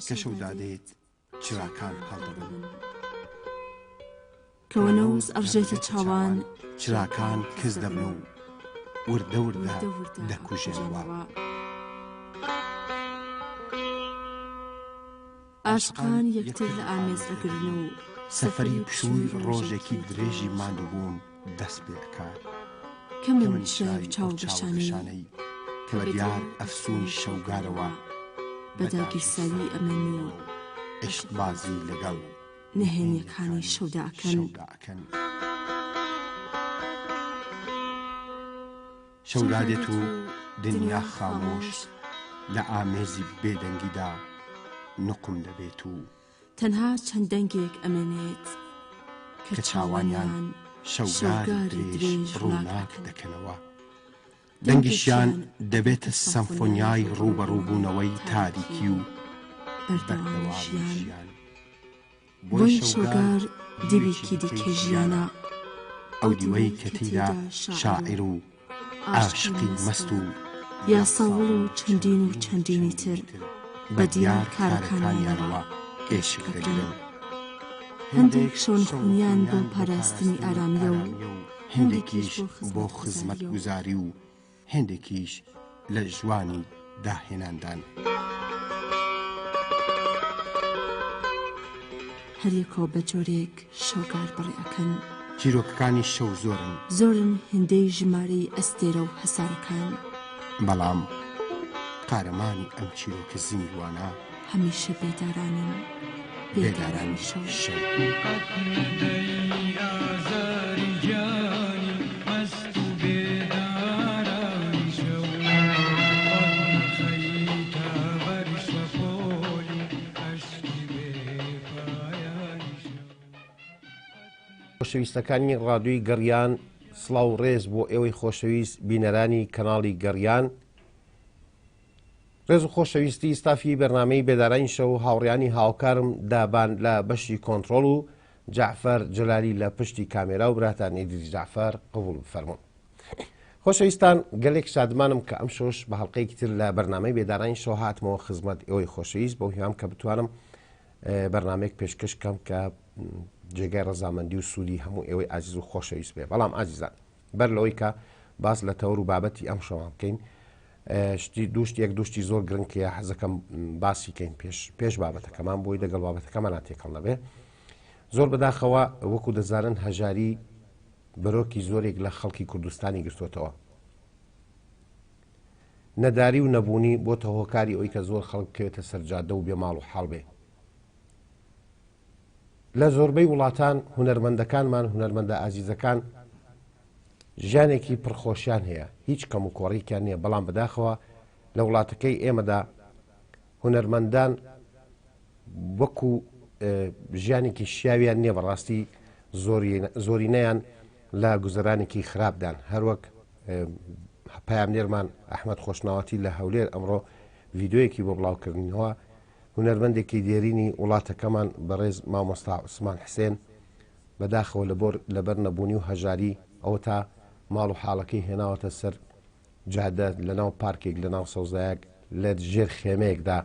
کە شەو دادێت چراکان هەڵدەبن. کە وەنەوز ئەڕژێتە چاوان. چراکان کز دەبن و وردە وردە دەکوژێنەوە. ئاشقان یەکتر لە ئامێز ئەگرن و. سەفەری پشووی ڕۆژێکی درێژی ماندووبوون دەست پێ ئەکات. کە من چرای ئەو چاوگەشانەی. کە بە دیار ئەفسوونی شەوگارەوە. بە داگیرساوی ئەمێنن و. عیشقبازی لەگەڵ. نهێنیەکانی شەودا ئەکەن. شەو دادێت و دنیا خامۆش لە ئامێزی بێدەنگیدا نوقم دەبێت و. تەنها چەند دەنگێک ئەمێنێت کە چاوانیان شەوگاری درێژ ڕووناک دەکەنەوە. دەنگیشیان دەبێتە سەمفۆنیای ڕووبەڕووبوونەوەی تاریکی و بەردەوامی ژیان. بۆی شەوگار دیوێکی دیکەی ژیانە. ئەو دیوەی کە تێیدا شاعیر و عاشقی مەست و یاساوڵ و چەندین و چەندینی تر بە دیار کارەکانیانەوە ئێشک دەگرن. هەندێک شەونخونیان بۆ پاراستنی ئارامییە و هەندێکیش بۆ خزمەتگوزاری و هێندێکیش لە ژوانی داهێناندان. هەریەکەو بە جۆرێک شەوگار بەڕێ ئەکەن. چیرۆکەکانی شەو زۆرن. زۆرن هێندەی ژمارەی ئەستێرە و هەسارەکان. بەڵام قارەمانی ئەم چیرۆکە زیندووانە. هەمیشە بێدارانن، بێدارانی شەو. خۆشەویستەکانی ڕادیۆی گەڕیان سڵاو ڕێز بۆ ئێوەی خۆشەویست بینەرانی کەناڵی گەڕیان ڕێز و خۆشەویستی ستافی بەرنامەی بێدارانی شەو هاوڕیانی هاوکارم دابان لە بەشی کۆنتڕۆڵ و جەعفەر جەلالی لە پشتی کامێرا و براتان ئیدریس جەعفەر قبوڵ بفەرموون. خۆشەویستان گەلێک شادمانم کە ئەمشەوش بە هەڵقەیەکی تر لە بەرنامەی بێدارانی شەو هاتمەوە خزمەت ئێوەی خۆشەویست بەو هیوام کە بتوانم بەرنامەیەک پێشکەش کەم کە جێگای ڕەزامەندی و سوودی هەموو ئێوەی ئازیز و خۆشەویست بێ بەڵام ئازیزان بەر لەوەی کە باس لە تەور و بابەتی ئەم شەوان بکەین شتی دوشت یەک دوشتی زۆر گرنگ کەیە حەزەکەم باسی کەین پێش پێش بابەتەکەمان بۆی لەگەڵ بابەتەکەمانە تێکەڵ نەبێ زۆر بەداخەوە وەکو دەزانن هەژاری بەرۆکی زۆرێک لە خەڵکی کوردستانی گرتوتەوە نەداری و نەبوونی بۆتە هۆکاری ئەوی کە زۆر خەڵک بکەوێتە سەرجادە و بێ ماڵ و حاڵ بێ لە زۆربەی وڵاتان هونەرمەندەکانمان هونەرمەندە ئازیزەکان ژیانێکی پڕخۆشیان هەیە هیچ کەم و کۆڕیکیان نییە بەڵام بەداخەوە لە وڵاتەکەی ئێمەدا هونەرمەندان وەکو ژیانێکی شیاویان نییە بەڕاستی زۆرینەیان لە گوزەرانێکی خراپدان هەروەک پامنێرمان ئەحمد خۆشناوەتی لە هەولێر ئەمڕۆ ڤیددیوەکی بۆ بڵاوکردنەوە هونەرمەندێکی دێرینی وڵاتەکەمان بەڕێز مامۆستا عوسمان حسێن بەداخەوە لەبۆر لەبەر نەبوونی و هەژاری ئەوەتا ماڵ و حاڵەکەی هێناوەتە سەر جادە لەناو پارکێک لەناو سەوزایەک لە ژێر خێمەیەکدا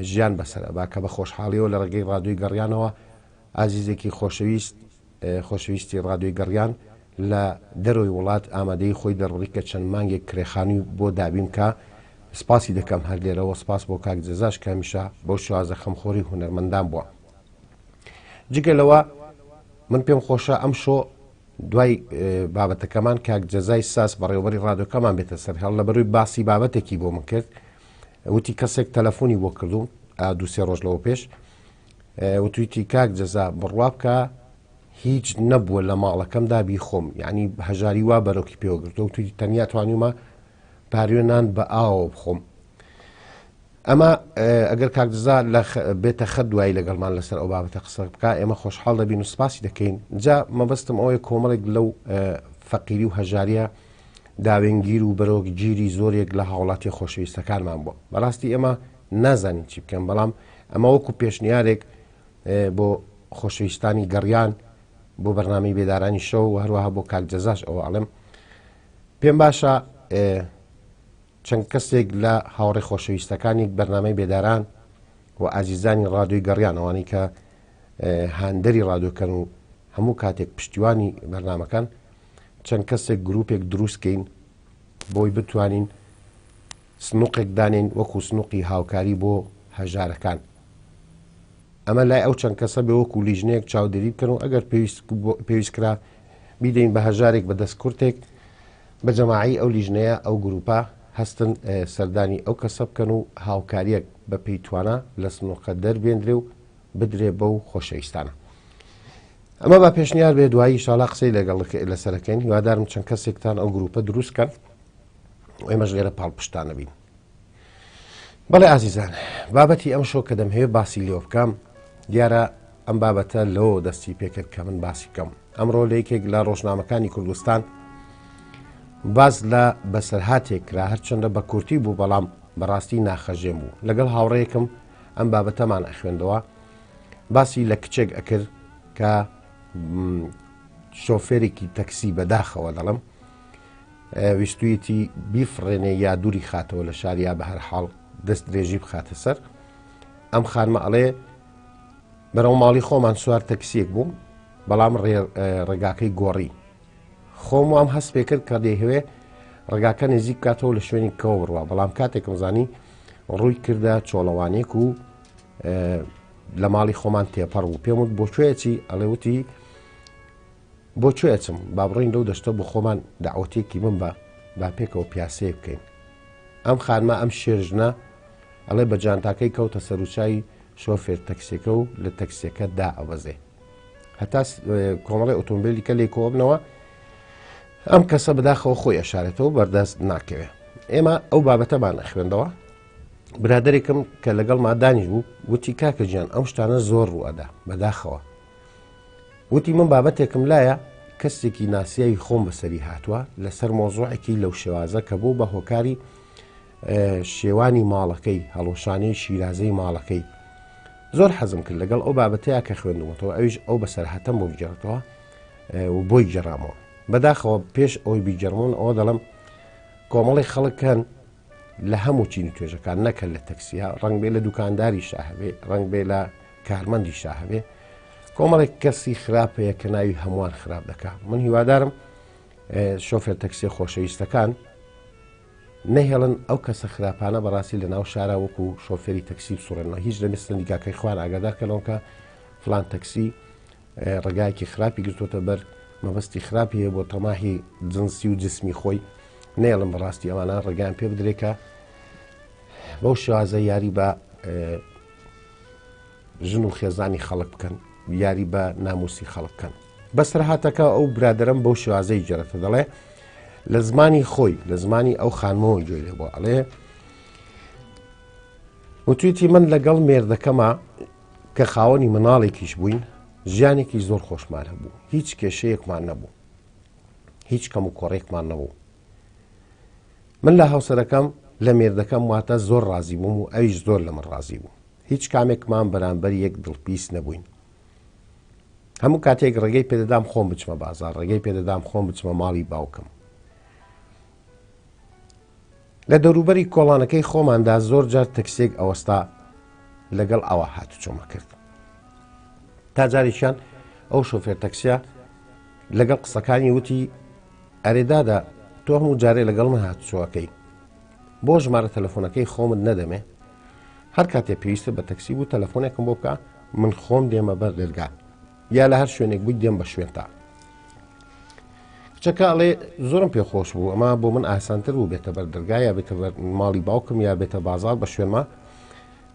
ژیان بەسەر ئەبا کە بە خۆشحاڵیەوە لە ڕێگەی ڕادیۆی گەڕیانەوە ئازیزێکی خۆشەویست خۆشەویستی ڕادیۆی گەڕیان لە دەرەوەی وڵات ئامادەیی خۆی دەربڕی کە چەند مانگێک کرێخانووی بۆ دابین بکا، سپاسی دەکەم هەر لێرەوە سپاس بۆ کاک جەزاش کە هەمیشە بەو شێوازە خەمخۆری هونەرمەندان بووە. جگە لەوە من پێم خۆشە ئەمشۆ دوای بابەتەکەمان کاک جەزای ساس بەڕێوەبەری ڕادیۆکەمان بێتە سەر هێڵ لەبەروی باسی بابەتێکی بۆ من کرد وتی کەسێک تەلەفۆنی بۆ کردوم دووسێ ڕۆژ لەوە پێش وتویتی کاک جەزا بڕوا بکە هیچ نەبووە لە ماڵەکەمدا بیخۆم یعنی هەژاری وا بەرۆکی پێوە گرتووە وتویتی تەنیا توانیومە پاروێ نان بە ئاوەوە بخۆم ئەمە ئەگەر کاک جەزا لە بێتە خەت دوایی لەگەڵمان لەسەر ئەو بابەتە قسە بکە ئێمە خۆشحاڵ دەبین و سپاسی دەکەین جا مەبەستم ئەوەیە کۆمەڵێک لەو فەقیری و هەژاریە داوێنگیر و بەرۆک گیری زۆرێک لە هاوڵاتی خۆشەویستەکانمان بووە بەڕاستی ئێمە نازانین چی بکەن بەڵام ئەمە وەکو پێشنیارێک بۆ خۆشەویستانی گەڕیان بۆ بەرنامەی بێدارانی شەو و هەروەها بۆ کاک جەزاش ئەوە ئەڵێم پێم باشە چەند کەسێک لە هاوڕێ خۆشەویستەکانی بەرنامەی بێداران و ئازیزانی ڕادیۆی گەڕیان ئەوانەی کە هاندەری ڕادیۆکەن و هەموو کاتێک پشتیوانی بەرنامەکان چەند کەسێک گروپێک دروستکەین بۆی بتوانین سنوقێک دانێین وەکو سنوقی هاوکاری بۆ هەژارەکان ئەمە لای ئەو چەند کەسە بێ وەکو لیژنەیەک چاودێری بکەن و ئەگەر پێویست کرا بیدەین بە هەژارێک بە دەست کورتێک بە جەماعی ئەو لیژنەیە ئەو گروپە هەستن سەردانی ئەو کەسە بکەن و هاوکاریەک بە پێی توانا لە سنوقە دەربێندرێ و بدرێ بەو خۆشەویستانە. ئەمە با پێشنیار بێ دوایی ئیشاڵا قسەی لەگەڵ لەسەرەکەین هیوادارم چەند کەسێکتان ئەو گروپە دروست کەن ئێمەش لێرە پاڵپشتانە بین. بەڵێ ئازیزان بابەتی ئەم شۆ کە دەمهەوێ باسی لێوە بکەم دیارە ئەم بابەتە لەوە دەستی پێکرد کە من باسی بکەم ئەمڕۆ لە یەکێک لە ڕۆژنامەکانی کوردستان باز لە بەسەرهاتێک کرا هەرچەندە بە کورتی بوو بەڵام بەڕاستی ناخەژێن بوو لەگەڵ هاوڕێیەکم ئەم بابەتەمان ئەخوێندەوە باسی لە کچێک ئەکرد کە شۆفێرێکی تەکسی بەداخەوە دەڵم ویستویەتی بیفڕێنێ یا دووری خاتەوە لە شار یا بە هەر حاڵ دەست درێژی بخاتە سەر ئەم خانمە ئەڵێ بەرەو ماڵی خۆمان سوار تەکسیەک بووم بەڵام ڕێگاکەی گۆڕی خۆم وام هەست پێ کرد کە دەیهەوێ ڕێگاکە نزیک بکاتەوە لە شوێنی کەوە بڕوا بەڵام کاتێکم زانی ڕووی کردە چۆڵەوانێک و لە ماڵی خۆمان تێپەڕ بوو پێم وت بۆ کوێ چی ئەڵێ وتی بۆ کوێ ئەچم با بڕۆین لەو دەشتە بۆ خۆمان داوەتێکی من بە با پێکەوە پیاسەیە بکەین ئەم خانمە ئەم شێرژنە ئەڵێ بە جانتاکەی کەوتە سەروچای شۆفێر تەکسیەکە و لە تەکسیەکە دا ئەوەزێ هەتا کۆمەڵی ئۆتۆمبیلی کە لێ کۆبنەوە ئەم کەسە بەداخەوە خۆی ئەشارێتەوە بەردەست ناکەوێ ئێمە ئەو بابەتەمان ئەخوێندەوە برادێکم کە لەگەڵ مادانیش بوو وتی کاکە گیان ئەم شتانە زۆر ڕوئەدا بەداخەوە وتی من بابەتێکم لایە کەسێکی ناسیاوی خۆم بەسەری هاتووە لەسەر مۆزوعێکی لەو شێوازە کە بوو بە هۆکاری شێوانی ماڵەکەی هەڵۆشانەی شیرازەی ماڵەکەی زۆر حەزم کرد لەگەڵ ئەو بابەتەیە کە خوێندومەتەوە ئەویش ئەو بەسەرهاتەم بۆ بگێڕێتەوە و بۆی گێڕامەوە بەداخەوە پێش ئەوی بیگێڕمون ئەوە دەڵم کۆمەڵی خەڵک هەن لە هەموو چین و توێژەکان نەکە لە تەکسیا ڕنگ بێ لە دوکانداری شاهبێ ڕنگ بێ لە کارمەندی شاهبێ کۆمەڵێک کەسی خراپ هەیە کە ناوی هەمووان خراپ دەکا من هیوادارم شۆفێر تەکسیە خۆشەویستەکان نەهێڵن ئەو کەسە خراپانە بەڕاستی لە ناو شارا وەکو شۆفێری تەکسی بسوڕێنەوە هیچ لە سەندیکاکەی خوان ئاگادار کەنەوە کە فلان تەکسی ڕێگایەکی خراپی گرتوتە بەر مەبەستی خراپی هەیە بۆ تەماحی جنسی و جسمی خۆی نێڵم بەڕاستی ئەوانە ڕێگان پێ بدرێکە بەو شێوازە یاری بە ژن و خێزانی خەڵک بکەن یاری بە ناموسی خەڵک بکەن بەسەرهاتەکە ئەو برادرم بەو شێوازەی جێرەتە دەڵێ لە زمانی خۆی لە زمانی ئەو خانمەوە گوێ لێ بۆ ئەڵێ وتویتی من لەگەڵ مێردەکەما کە خاوەنی مناڵێکیش بووین ژیانێکی زۆر خۆشمان هەبوو هیچ کێشەیەکمان نەبوو هیچ کەم و کۆڕێکمان نەبوو من لە هاوسەرەکەم لە مێردەکەم واتە زۆر ڕازی بووم و ئەویش زۆر لە من ڕازی بوو هیچ کامێکمان بەرامبەر یەک دڵپیس نەبووین. هەموو کاتێک ڕێگەی پێدەدام خۆم بچمە بازار، ڕێگەی پێدەدام خۆم بچمە ماڵی باوکم. لە دەوروبەری کۆڵانەکەی خۆماندا زۆر جار تەکسێک ئەوەستا لەگەڵ ئەوە هاتوچۆمە کرد. تا جارێکیان ئەو شۆفێر تەکسیە لەگەڵ قسەکانی وتی ئەرێ دادا تۆ هەموو جارێ لەگەڵ من هاتوچۆەکەی بۆ ژمارە تەلەفۆنەکەی خۆمت نەدەمێ هەر کاتێ پێویستە بە تەکسی بوو تەلەفۆنێکم بۆ بکە من خۆم دێمە بەر دەرگا یا لە هەر شوێنێک بووی دێم بە شوێنتا کچەکە ئەڵێ زۆرم پێ خۆش بوو ئەمە بۆ من ئاسانتر بوو بێتە بەر دەرگا یا بێتە بەر ماڵی باوکم یا بێتە بازار بە شوێنما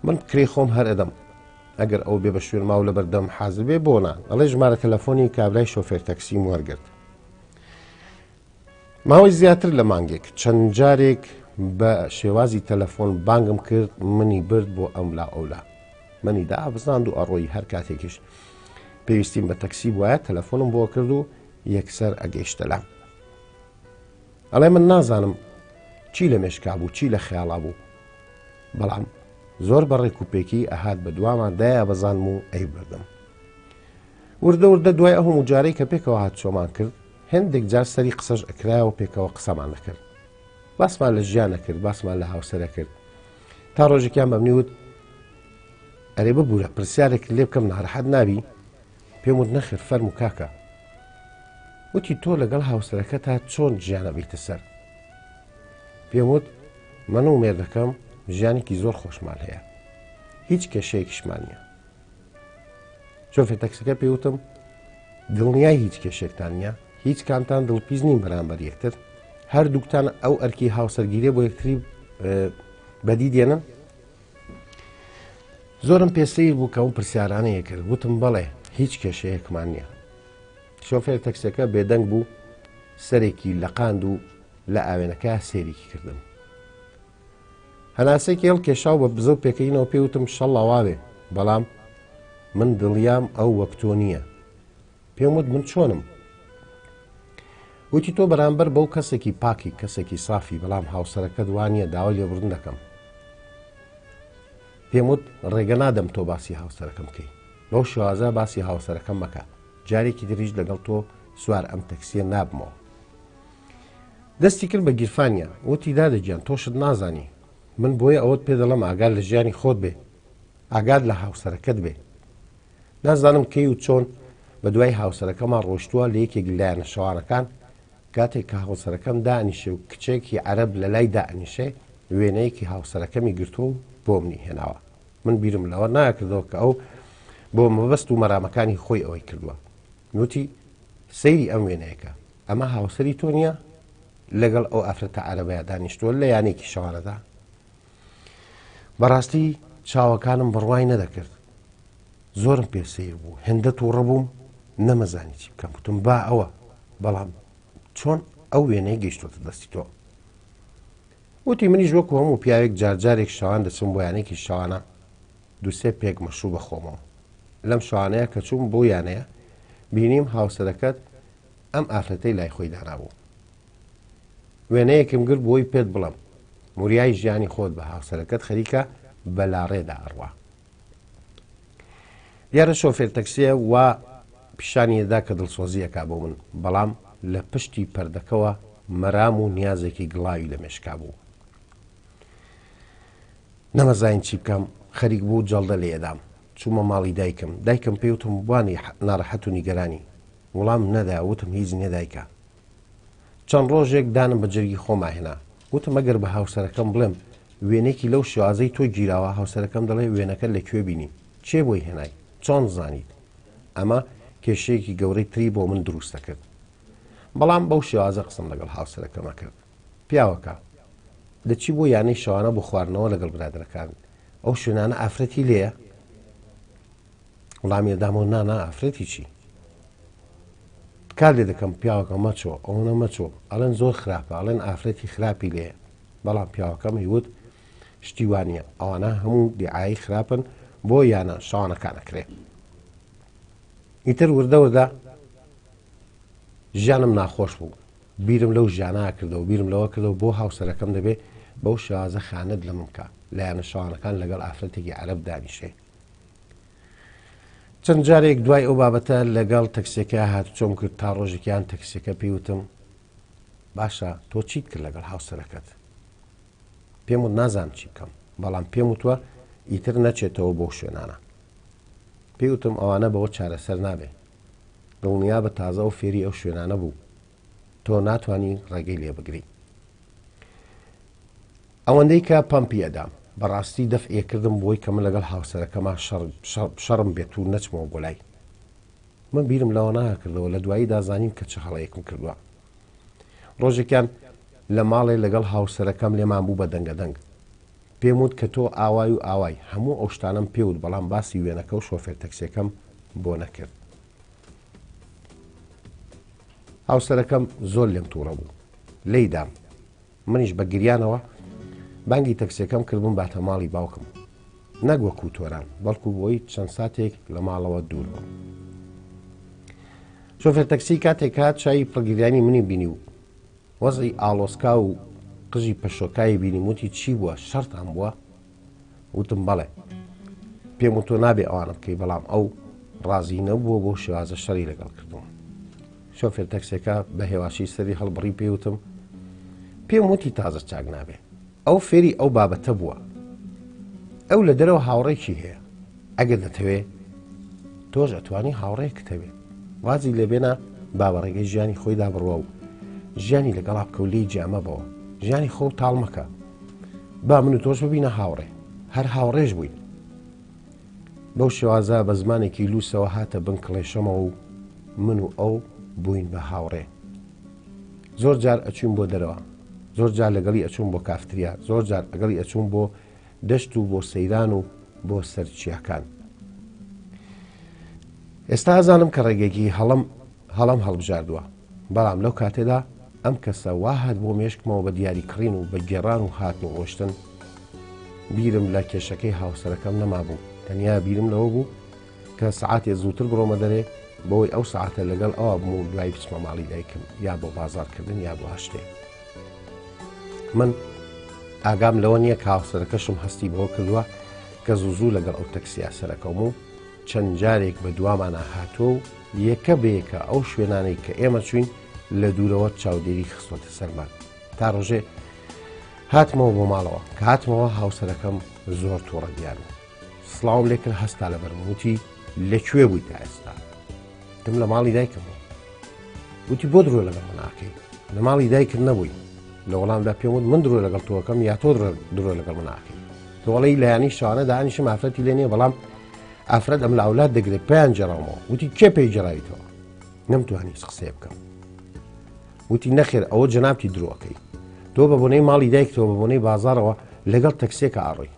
من کرێی خۆم هەر ئەدەم ئەگەر ئەو بێ بە شوێن ماو لە بەردەم حازر بێ بۆ نا ئەڵێ ژمارە تەلەفۆنی کابرای شۆفێر تەکسیم وەرگرت ماوەی زیاتر لە مانگێک چەند جارێک بە شێوازی تەلەفۆن بانگم کرد منی برد بۆ ئەملا ئەولا منی دابزاند و ئەڕۆی هەر کاتێکیش پێویستیم بە تەکسی بواە تەلەفۆنم بۆ کرد و یەکسەر ئەگەیشتە لام ئەڵێ من نازانم چی لە مێشکا بوو چی لە خەیاڵا بوو بەڵام زۆر بە ڕێک و پێکی ئەهات بە دوامان دایە بەزانم و ئەی بردم وردە وردە دوای ئەو هەموو جارەی کە پێکەوە هاتوچۆمان کرد، هێندێک جار سەری قسەش ئەکرایەوە پێکەوە قسەمان ئەکرد. باسمان لە ژیان ئەکرد، باسمان لە هاوسەر ئەکرد. تا ڕۆژێکیان بە منی وت، ئەرێ ببوورە پرسیارێکت لێ بکەم ناڕەحەت نابی؟ پێم وت نەخێر فەرموو کاکە. وتی تۆ لەگەڵ هاوسەرەکەتا چۆن ژیان ئەبەیتە سەر؟ پێم وت من و مێردەکەم ژیانێکی زۆر خۆشمان هەیە هیچ کێشەیەکیشمان نییە. شۆفێر تەکسەکە پێی وتم دڵنیای هیچ کێشێکتان نییە؟ هیچ کامتان دڵپیس نین بەرامبەر یەکتر؟ هەردووکتان ئەو ئەرکی هاوسەرگیریە بۆ یەکتری بەدی دێنن؟ زۆرم پێ سەیر بوو کە ئەو پرسیارانەیە کرد وتم بەڵێ هیچ کێشەیەکمان نییە. شۆفێر تەکسەکە بێدەنگ بوو سەرێکی لەقاند و لە ئاوێنەکە سەیرێکی کردم. هەناسەیەکی هەڵکێشا و بە بزە و پێکەینەوە پێی وتم شەڵڵا وابێ بەڵام من دڵیام ئەو وەک تۆ نییە. پێم وت من چۆنم؟ وتی تۆ بەرامبەر بەو کەسێکی پاکی کەسێکی سافی بەڵام هاوسەرەکەت وا نییە داوای لێبوردن دەکەم. پێم وت ڕێگە نادەم تۆ باسی هاوسەرەکەم بکەی. بەو شێوازە باسی هاوسەرەکەم مەکە. جارێکی تریش لەگەڵ تۆ سوار ئەم تەکسیە نابمەوە. دەستی کرد بە گیرفانیا وتی دادە گیان تۆ شت نازانی من بۆیە ئەوەت پێ دەڵێم ئاگات لە ژیانی خۆت بێ ئاگات لە هاوسەرەکەت بێ نازانم کەی و چۆن بە دوای هاوسەرەکەما ڕۆشتووە لە یەکێک لایەنە شەوانەکان کاتێک کە هاوسەرەکەم دانیشێ و کچێکی عەرەب لە لای دائەنیشێ وێنەیەکی هاوسەرەکەمی گرتووە و بۆ منی هێناوە من بیرم لەوە ناکردەوە کە ئەو بۆ مەبەست و مەرامەکانی خۆی ئەوەی کردووە وتی سەیری ئەم وێنەیەکە ئەمە هاوسەری تۆ نییە؟ لەگەڵ ئەو ئافرەتە عەرەبەیا دانیشتووە لە یانەیەکی شەوانەدا؟ بەڕاستی چاوەکانم بڕوای نەدەکرد. زۆرم پێ سەیر بوو. هێندە تووڕە بووم نەمەزانی چی بکەم. گوتم با ئەوە، بەڵام چۆن ئەو وێنەیە گەیشتۆتە دەستی تۆ؟ وتی منیش وەکو هەموو پیاوێک جارجارێک شەوان دەچم بۆ یانەیەکی شەوانە دووسێ پێک مەشروب بخۆمەوە. لەم شەوانەیە کە چووم بۆ یانەیە بینیم هاوسەرەکەت ئەم ئافرەتەی لای خۆی دانابوو. وێنەیەکم گرت بۆی پێت بڵێم وریای ژیانی خۆت بە هاوسەرەکەت خەریکە بە لاڕێدا ئەڕوا. دیارە شۆفێر تەکسیە وا پیشانی ئەدا کە دڵسۆزی ئەکا بۆ من بەڵام لە پشتی پەردەکەوە مەرام و نیازێکی گڵاوی لە مێشکا بوو. نەمەزانی چی بکەم خەریک بوو جەڵدە لێ ئەدام. چوومە ماڵی دایکم دایکم پێی وتم وانی ناڕەحەت و نیگەرانی وڵام نەدا وتم هیچ نیە دایکە. چەند ڕۆژێک دانم بە جەرگی خۆما هێنا وتم ئەگەر بە هاوسەرەکەم بڵێم وێنەیەکی لەو شێوازەی تۆ گیراوە هاوسەرەکەم دەڵێ وێنەکە لە کوێ بینی کێ بۆی هێنای چۆن زانیت ئەمە کێشەیەکی گەورەی تری بۆ من دروست دەکرد بەڵام بەو شێوازە قسەم لەگەڵ هاوسەرەکەمە کرد پیاوەکە دەچی بۆ یانەی شەوانە بۆ خواردنەوە لەگەڵ برادەرەکان ئەو شوێنانە ئافرەتی لێیە وڵامی دامەوە نانا ئافرەتی چی تکات لێ دەکەم پیاوەکە مەچۆ ئەوەنە مەچۆ ئەڵێن زۆر خراپە ئەڵێن ئافرەتی خراپی لێ بەڵام پیاوەکەم هیوت شتی وانە ئەوانە هەموو دیعایی خراپن بۆ یانە شەوانەکان ئەکرێ ئیتر وردە وردە ژیانم ناخۆش بوو بیرم لەو ژیانە کردەوە بیرم لەوە کردەوە بۆ هاوسەرەکەم دەبێ بەو شێوازە خانەت لە من بکە لە یانە شەوانەکان لەگەڵ ئافرەتێکی عەرەب دانیشێ چەند جارێک دوای ئەو بابەتە لەگەڵ تەکسیەکە هاتوچۆم کرد تا ڕۆژێکیان تەکسیەکە پێی وتم باشە تۆ چیت کرد لەگەڵ هاوسەرەکەت پێم وت نازانم چی بکەم بەڵام پێم وتوە ئیتر نەچێتەوە بۆ شوێنانە پێی وتم ئەوانە بەوە چارەسەر نابێ دڵنیا بە تازە ئەو فێری ئەو شوێنانە بوو تۆ ناتانی ڕێگەی لێ بگری ئەوەندەی کە پەمپی ئەدام بەڕاستی دەفعی ئەکردم بۆی کە من لەگەڵ هاوسەرەکەما شەڕم بێت و نەچمەوە بۆ لای. من بیرم لەوە ناکردەوە لە دواییدا زانیم کە چ هەڵەیەکم کردووە. ڕۆژێکیان لە ماڵێ لەگەڵ هاوسەرەکەم لێمان بوو بە دەنگەدەنگ. پێم وت کە تۆ ئاوای و ئاوای، هەموو ئەو شتانەم پێ وت بەڵام باسی وێنەکە و شۆفێر تەکسیەکەم بۆ نەکرد. هاوسەرەکەم زۆر لێم تووڕە بوو. لێی دام. منیش بە گریانەوە بانگی تەکسیەکەم کرد بمباتە ماڵی باوکم. نەک وەکو تۆران، بەڵکو بۆی چەند ساتێک لە ماڵەوە دوور بم. شۆفێر تەکسی کاتێک هات چاوی پڕگریانی منی بینی و وەزعی ئاڵۆزکاو و قژی پەشۆکاوی بینیم وتی چی بووە شەڕتان بووە؟ وتم بەڵێ. پێم وت تۆ نابێ ئەوانە بکەی بەڵام ئەو ڕازی نەبووە بۆ شێوازە شەڕی لەگەڵ کردوم. شۆفێر تەکسێکە بە هێواشی سەری هەڵبڕی پێی وتم پێم وتی تازە چاک نابێ. ئەو فێری ئەو بابەتە بووە. ئەو لە دەرەوە هاوڕێکی هەیە. ئەگەر دەتەوێ تۆش ئەتوانی هاوڕێکت هەبێ وازی لێبێنە با بە ڕێگەی ژیانی خۆیدا بڕوا و ژیانی لەگەڵا بکە و لێی جیا مەبەوە ژیانی خۆ تاڵ مەکە با من و تۆش ببینە هاوڕێ هەر هاوڕێش بووین بەو شێوازە بە زمانێکی لووسەوە هاتە بن کڵێشەمەوە و من و ئەو بووین بە هاوڕێ زۆر جار ئەچوین بۆ دەرەوە زۆر جار لەگەڵی ئەچوم بۆ کافتریا زۆر جار ئەگەڵی ئەچوم بۆ دەشت و بۆ سەیران و بۆ سەر چیاکان. ئێستا ئەزانم کە ڕێگەیەکی هەڵەم هەڵەم هەڵبژاردووە، بەڵام لەو کاتەدا ئەم کەسە وا هات بۆ مێشکمەوە بە دیاری کڕین و بە گێڕان و هاتن و ڕۆشتن بیرم لە کێشەکەی هاوسەرەکەم نەمابوو، تەنیا بیرم لەوە بوو کە سەعاتێ زووتر بڕۆمە دەرێ بەوەی ئەو سەعاتە لەگەڵ ئەوا بم و دوایی بچمە ماڵی دایکم یا بۆ بازاڕکردن یا بۆ هەر شتێ. من ئاگام لەوە نییە کە هاوسەرەکەشم هەستی بەوە کردووە کە زوو زوو لەگەڵ ئەو تەکسیا سەرەکەوم و چەند جارێک بە دوامانە هاتووە و یەکە بە یەکە ئەو شوێنانەی کە ئێمە چوین لە دوورەوە چاودێری خستوەتە سەرمان تا ڕۆژێ هاتمەوە بۆ ماڵەوە کە هاتمەوە هاوسەرەکەم زۆر تووڕە دیار بوو سڵاوم لێکرد هەستا لەبەرم وتی لەکوێ بووی تا ئێستا وتم لە ماڵی دایکم بووم وتی بۆ درۆ لەگەڵ من ئاکەی لە ماڵی دایکت نەبووی لە وەڵامدا پێم وت من درۆ لەگەڵ تۆکەم یا تۆ درۆ لەگەڵ من ئاکەی تۆڵەی لایانی شوانە دانیشم ئافرەتی لێ نییە بەڵام ئافرەت ئەم لە ئەولاد دەگرێت پێیان جێراومەوە وتی کێ پێی جێراویتەوە نەمتوانی هیچ قسەیە بکەم وتی نەخێر ئەوە جەنابتی درۆەکەی تۆ بە بۆنەی ماڵی دایکتەوە بە بۆنەی بازارەوە لەگەڵ تەکسێکە ئاڕۆی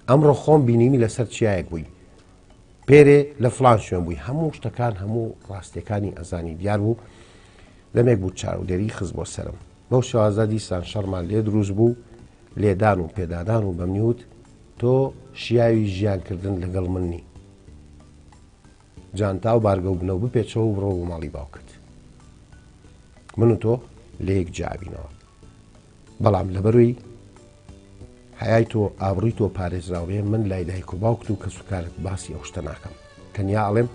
ئەمڕۆ خۆم بینیمی لەسەر چیایەک بووی پێرێ لە فڵان شوێن بووی هەموو شتەکان هەموو ڕاستیەکانی ئەزانی دیار بوو دەمێک بوو چاودێری خست بۆ سەرم بەو شێوازە دیسان شەڕمان لێ دروست بوو لێدان و پێدادان و بەمنی وت تۆ شیاوی ژیانکردن لەگەڵ من نی جانتا و بارگە و بنە و بپێچەوە و بڕۆ بۆ ماڵی باوکت من و تۆ لەیەک جیابینەوە بەڵام لەبەروی حەیای تۆ ئابڕوی تۆ پارێزراوبێ من لای دایک و باوکت و کەسوکارت باسی ئەو شتە ناکەم تەنیا ئەڵێم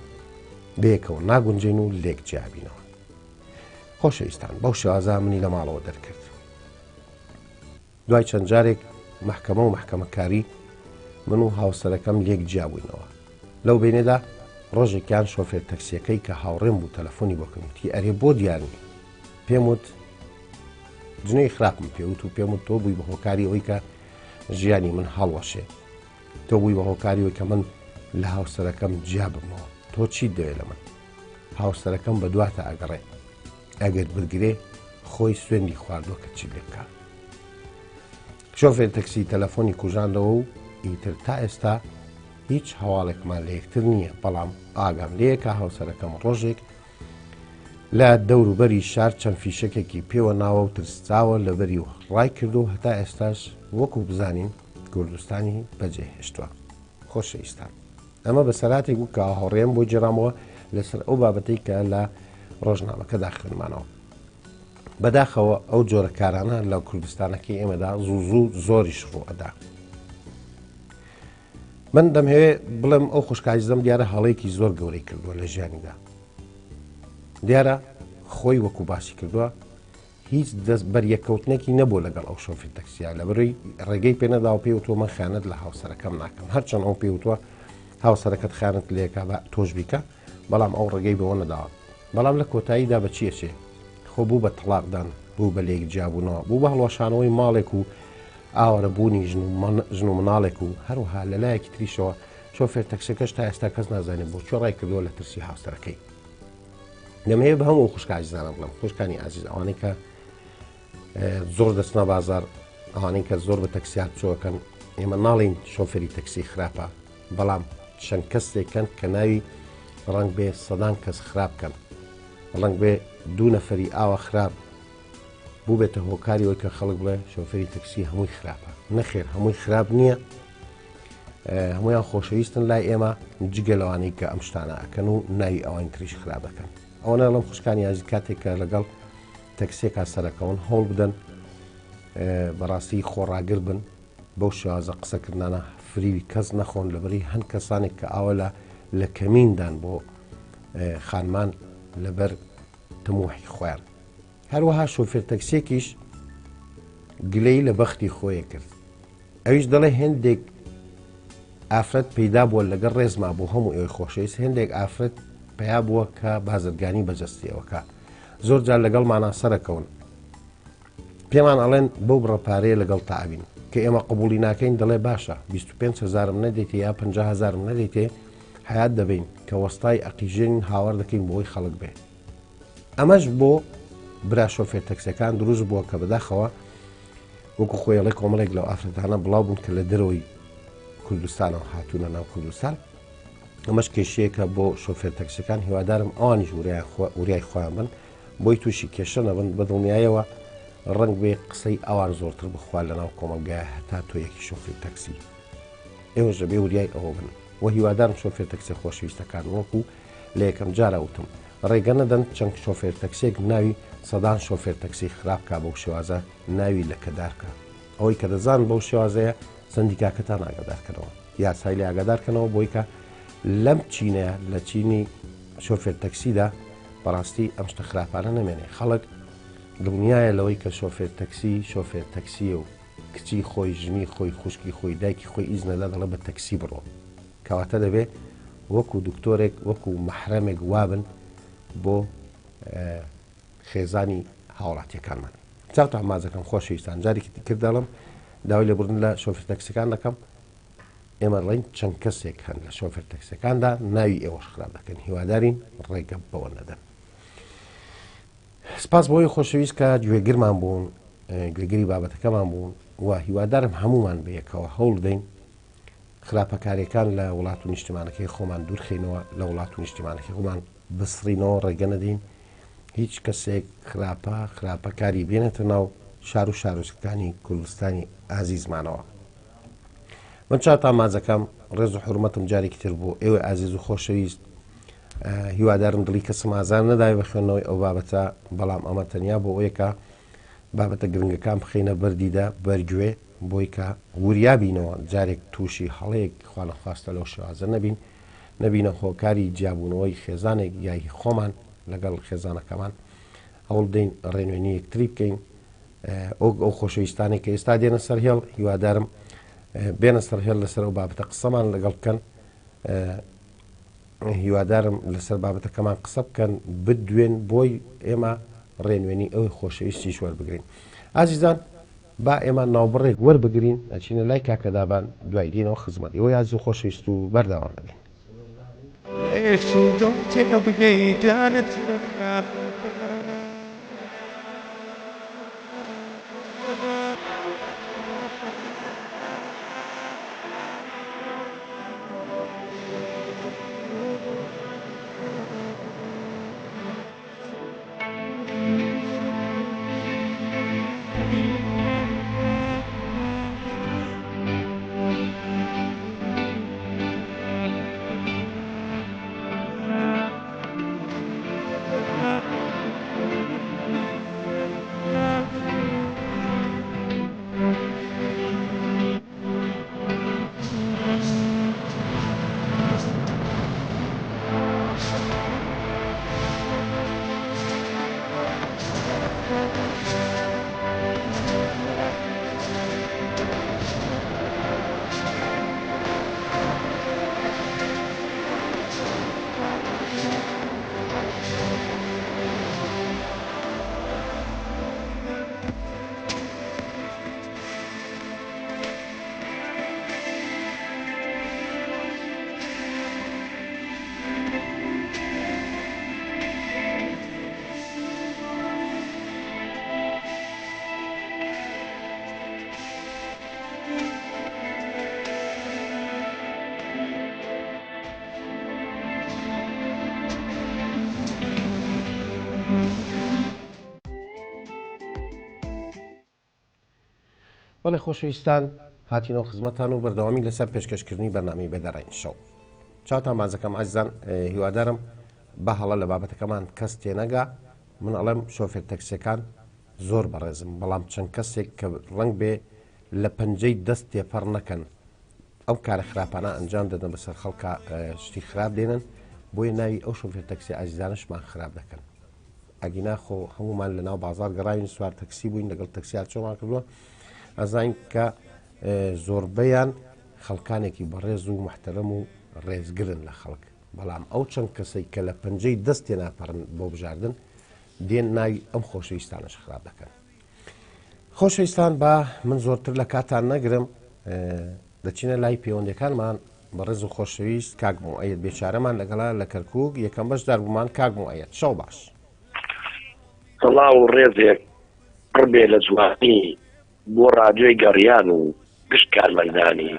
بەیەکەوە ناگونجێن و لێک جیابینەوە خۆشەویستان بەو شێوازە منی لە ماڵەوە دەرکرد دوای چەند جارێک محکەمە و محکەمەکاری من و هاوسەرەکەم لێک جیابووینەوە لەو بینێدا ڕۆژێکیان شۆفێر تەکسیەکەی کە هاوڕێم بوو تەلەفۆنی بۆ کردم وتی ئەرێ بۆ دیار نی پێم وت جنێی خراپم پێوت و پێم وت تۆ بووی بە هۆکاری ئەوەی کە ژیانی من هەڵوەشێ تۆ بووی بە هۆکاری ئەوەی کە من لە هاوسەرەکەم جیا ببمەوە تۆ چیت دەوێت لە من هاوسەرەکەم بە دواتە ئەگەڕێ ئەگەر بگرێ خۆی سوێندی خواردووە کە چی لێ بکە شۆفێر تەکسی تەلەفۆنی کوژاندەوە و ئیتر تا ئێستا هیچ هەواڵێکمان لە یەکتر نییە بەڵام ئاگام لێیە کە هاوسەرەکەم ڕۆژێک لە دەوروبەری شار چەند فیشەکێکی پێوە ناوە و ترساوە لەبەری و ڕای کردو هەتا ئێستاش وەکو بزانین کوردستانی بەجێهێشتووە. خۆشەویستان ئەمە بەسەراتێک بوو کە هاوڕێم بۆ گێڕامەوە لەسەر ئەو بابەتەی کە لە ڕۆژنامەکەدا خوێنمانەوە. بەداخەوە ئەو جۆرە کارانە لە کوردستانەکەی ئێمەدا زوو زوو زۆریش ڕوو ئەدا. من دەمهەوێ بڵێم ئەو خوشکایزم دیارە هەڵەیەکی زۆر گەورەی کردووە لە ژیانیدا دیارە خۆی وەکو باسی کردووە هیچ دەست بەریەککەوتنێکی نەبوو لەگەڵ ئەو شۆفیر تەکسیا لەبەرەی ڕێگەی پێنەداوە پێی وتووە من خیانەت لە هاوسەرەکەم ناکەم هەرچەند ئەو پێی وتووە هاوسەرەکەت خیانەت لێکا بە تۆش بیکە بەڵام ئەو ڕێگەی بەوە نەداوە بەڵام لە کۆتاییدا بە چی ئەچێ خۆ بوو بە تەڵاقدان بوو بە لێک جیابوونەوە بوو بە هەڵوەشانەوەی ماڵێک و ئاوارەبوونی ژن و مناڵێک و هەروەها لە لایەکی تریشەوە شۆفێر تەکسەکەش تا ئێستا کەس نازانێت بۆ کوێ ڕای کردووە لە ترسی هاوسەرەکەی دەمەوێت بە هەموو خوشکە ئازیزانە بڵێم خوشکانی ئازیز ئەوانەی کە زۆر دەچنە بازار ئەوانەی کە زۆر بە تەکسیات چۆکەن ئێمە ناڵین شۆفێری تەکسی خراپە بەڵام چەند کەسێکن کە ناوی ڕەنگ بێ سەدان کەس خراپ کەن ڕەنگ بێ دوو نەفەری ئاوا خراپ بووبێتە هۆکاری ئەوەی کە خەڵک بڵێ شۆفێری تەکسی هەمووی خراپە نەخێر هەمووی خراپ نییە هەمویان خۆشەویستن لای ئێمە جگە لەوانەی کە ئەم شتانە ئەکەن و ناوی ئەوانی تریش خراپ دەکەن ئەوە ناڵم خوشکانی ئازیز کاتێک کە لەگەڵ تەکسێکا سەرەکەون هەوڵ بدەن بەڕاستی خۆڕاگر بن بەو شێوازە قسەکردانە فریوی کەس نەخۆن لەبەری هەن کەسانێک کە ئاوە لە لە کەمیندان بۆ خانمان لەبەر تموحی خۆیان هەروەها شۆفێر تەکسیەکیش گلەی لە بەختی خۆی کرد ئەویش دەڵێ هێندێک ئافرەت پەیدا بووە لەگەڵ ڕێزما بۆ هەموو ئێوەی خۆشەویست هێندێک ئافرەت پەیا بووە کە بازرگانی بە جەستەیەوەکە زۆر جار لەگەڵمانا سەرەکەون پێمان ئەڵێن بەو بڕە پارەیە لەگەڵ تا ئەبین کە ئێمە قبوڵی ناکەین دەڵێ باشە 25 هزارم نەدەیتێ یا 50 هزارم نەدەیتێ حیات دەبین کە وەستای ئەقیژێنین هاوار دەکەین بۆی خەڵک بێ ئەمەش بۆ برا شۆفێر تەکسەکان دروست بووە کە بەداخەوە وەکو خۆی ئەڵێ کۆمەڵێک لەو ئافرەتانە بڵاو بوون کە لە دەرەوەی کوردستانەوە هاتوونە ناو کوردستان ئەمەش کێشەیەکە بۆ شۆفێر تەکسەکان هیوادارم ئەوانیش وریای خۆیان بن بۆی تووشی کێشە نەبن بە دڵنیایەوە ڕنگ بێ قسەی ئەوان زۆرتر بخوا لە ناو کۆمەلگای هەتا تۆ یەکی شۆفێر تەکسی ئێوەش دەبێ وریای ئەوە بن و هیوادارم شۆفێر تەکسە خۆشەویستەکان وەکو لە یەکەم جارا وتم ڕێگە نەدەن چەند شۆفێر تەکسێک ناوی سەدان شۆفێر تەکسی خراپ کا بەو شێوازە ناوی لەکەدار کا ئەوەی کە دەزان بەو شێوازەیە سندیکاکەتان ئاگادار کەنەوە یاسای لێ ئاگادار کەنەوە بۆی کە لەم چینەیە لە چینی شۆفێر تەکسیدا بەڕاستی ئەم شتە خراپانە نەمێنێ خەڵک دڵنیایە لەوەی کە شۆفێر تەکسی شۆفێر تەکسیە و کچی خۆی ژنی خۆی خوشکی خۆی دایکی خۆی ئیزنەدا دەڵێ بە تەکسی بڕۆ کەواتە دەبێ وەکو دکتۆرێک وەکو مەحرەمێک وابن بۆ خێزانی هاوڵاتیەکانمان چاوتان ماجەکەم خۆشەویستان جارێکی تر دەڵم داوای لێبوردن لە شۆفێر تەکسەکان دەکەم ئێمە ڕێن چەند کەسێک هەن لە شۆفێر تەکسەکاندا ناوی ئێوەش خراپ دەکەن هیوادارین ڕێگە بەوە نەدەن سپاس بۆی خۆشەویست کە گوێگرمان بوون گوێگری بابەتەکەمان بوون و هیوادارم هەمومان بەیەکەوە هەوڵ بدەین خراپەکاریەکان لە وڵات و نیشتیمانەکەی خۆمان دوورخەینەوە، لە وڵات و نیشتیمانەکەی خۆمان بسڕینەوە، ڕێگە نەدەین هیچ کەسێک خراپە خراپەکاری بێنێتە ناو شار و شارۆچکەکانی کوردستانی ئازیزمانەوە. من چاوتان ماجەکەم، ڕێز و حورمەتم جارێکی تر بۆ ئێوەی ئازیز و خۆشەویست. هیوادارم دڵی کەسم ئازار نەداوێ بە خوێندنەوەی ئەو بابەتە، بەڵام ئەمە تەنیا بۆ ئەوەیە کە بابەتە گرنگەکان بخەینە بەر دیدە، بەر گوێ، بۆی کە وریا بینەوە جارێک تووشی هەڵەیەک خوانەخواستە لەو شێوازە نەبین، نەبینە هۆکاری جیابوونەوەی خێزانێک یا هی خۆمان لەگەڵ خێزانەکەمان، هەوڵ بدەین ڕێنوێنی یەکتری بکەین. ئەو ئەو خۆشەویستانەی کە ئێستا دێنە سەر هێڵ هیوادارم بێنە سەر هێڵ لەسەر ئەو بابەتە قسەمان لەگەڵ بکەن. هیوادارم لەسەر بابەتەکەمان قسە بکەن بدوێن بۆی ئێمە ڕێنوێنی ئەوی خۆشەویستیش وەربگرین ئازیزان با ئێمە ناوبڕێک وەربگرین ئەچینە لای کاکە دابان دوای دێنەوە خزمەت ئێوەی ئازیز و خۆشەویست و بەردەوام دەبین. بەڵێ خۆشەویستان هاتینەوە خزمەتان و بەردەوامی لەسەر پێشکەشکردنی بەرنامەی بەدەڕین شەو چاوتان مازەکەم ئازیزان هیوادارم بە هەڵە لە بابەتەکەمان کەس تێنەگا من ئەڵێم شۆفێر تەکسیەکان زۆر بەڕێزم بەڵام چەند کەسێک کە ڕەنگ بێ لە پەنجەی دەست تێپەڕ نەکەن ئەو کارە خراپانە ئەنجام دەدەن بەسەر خەڵکا شتی خراپ دێنن بۆیە ناوی ئەو شۆفێر تەکسی ئازیزانەشمان خراپ دەکەن ئەگینا خۆ هەمومان لە ناو بازار گەڕاوین سوار تەکسی بووین لەگەڵ تەکسیار چۆمان کردووە ئەزانین کە زۆربەیان خەڵکانێکی بەڕێز و موحتەرەم و ڕێزگرن لە خەڵک، بەڵام ئەو چەند کەسەی کە لە پەنجەی دەست تێناپەڕن بۆ بژاردن دێن ناوی ئەم خۆشەویستانەش خراپ دەکەن. خۆشەویستان با من زۆرتر لە کاتان نەگرم دەچینە لای پەیوەندەکانمان بەڕێز و خۆشەویست کاک موئەیەد بێچارەمان لەگەڵا لە کەرکوک یەکەم بەشدار بوومان کاک موئەیەد شەو باش. سڵاو و ڕێزێک پڕ بێ لە جوانی بۆ ڕادیۆی گەڕیان و گشت کارمەندانی.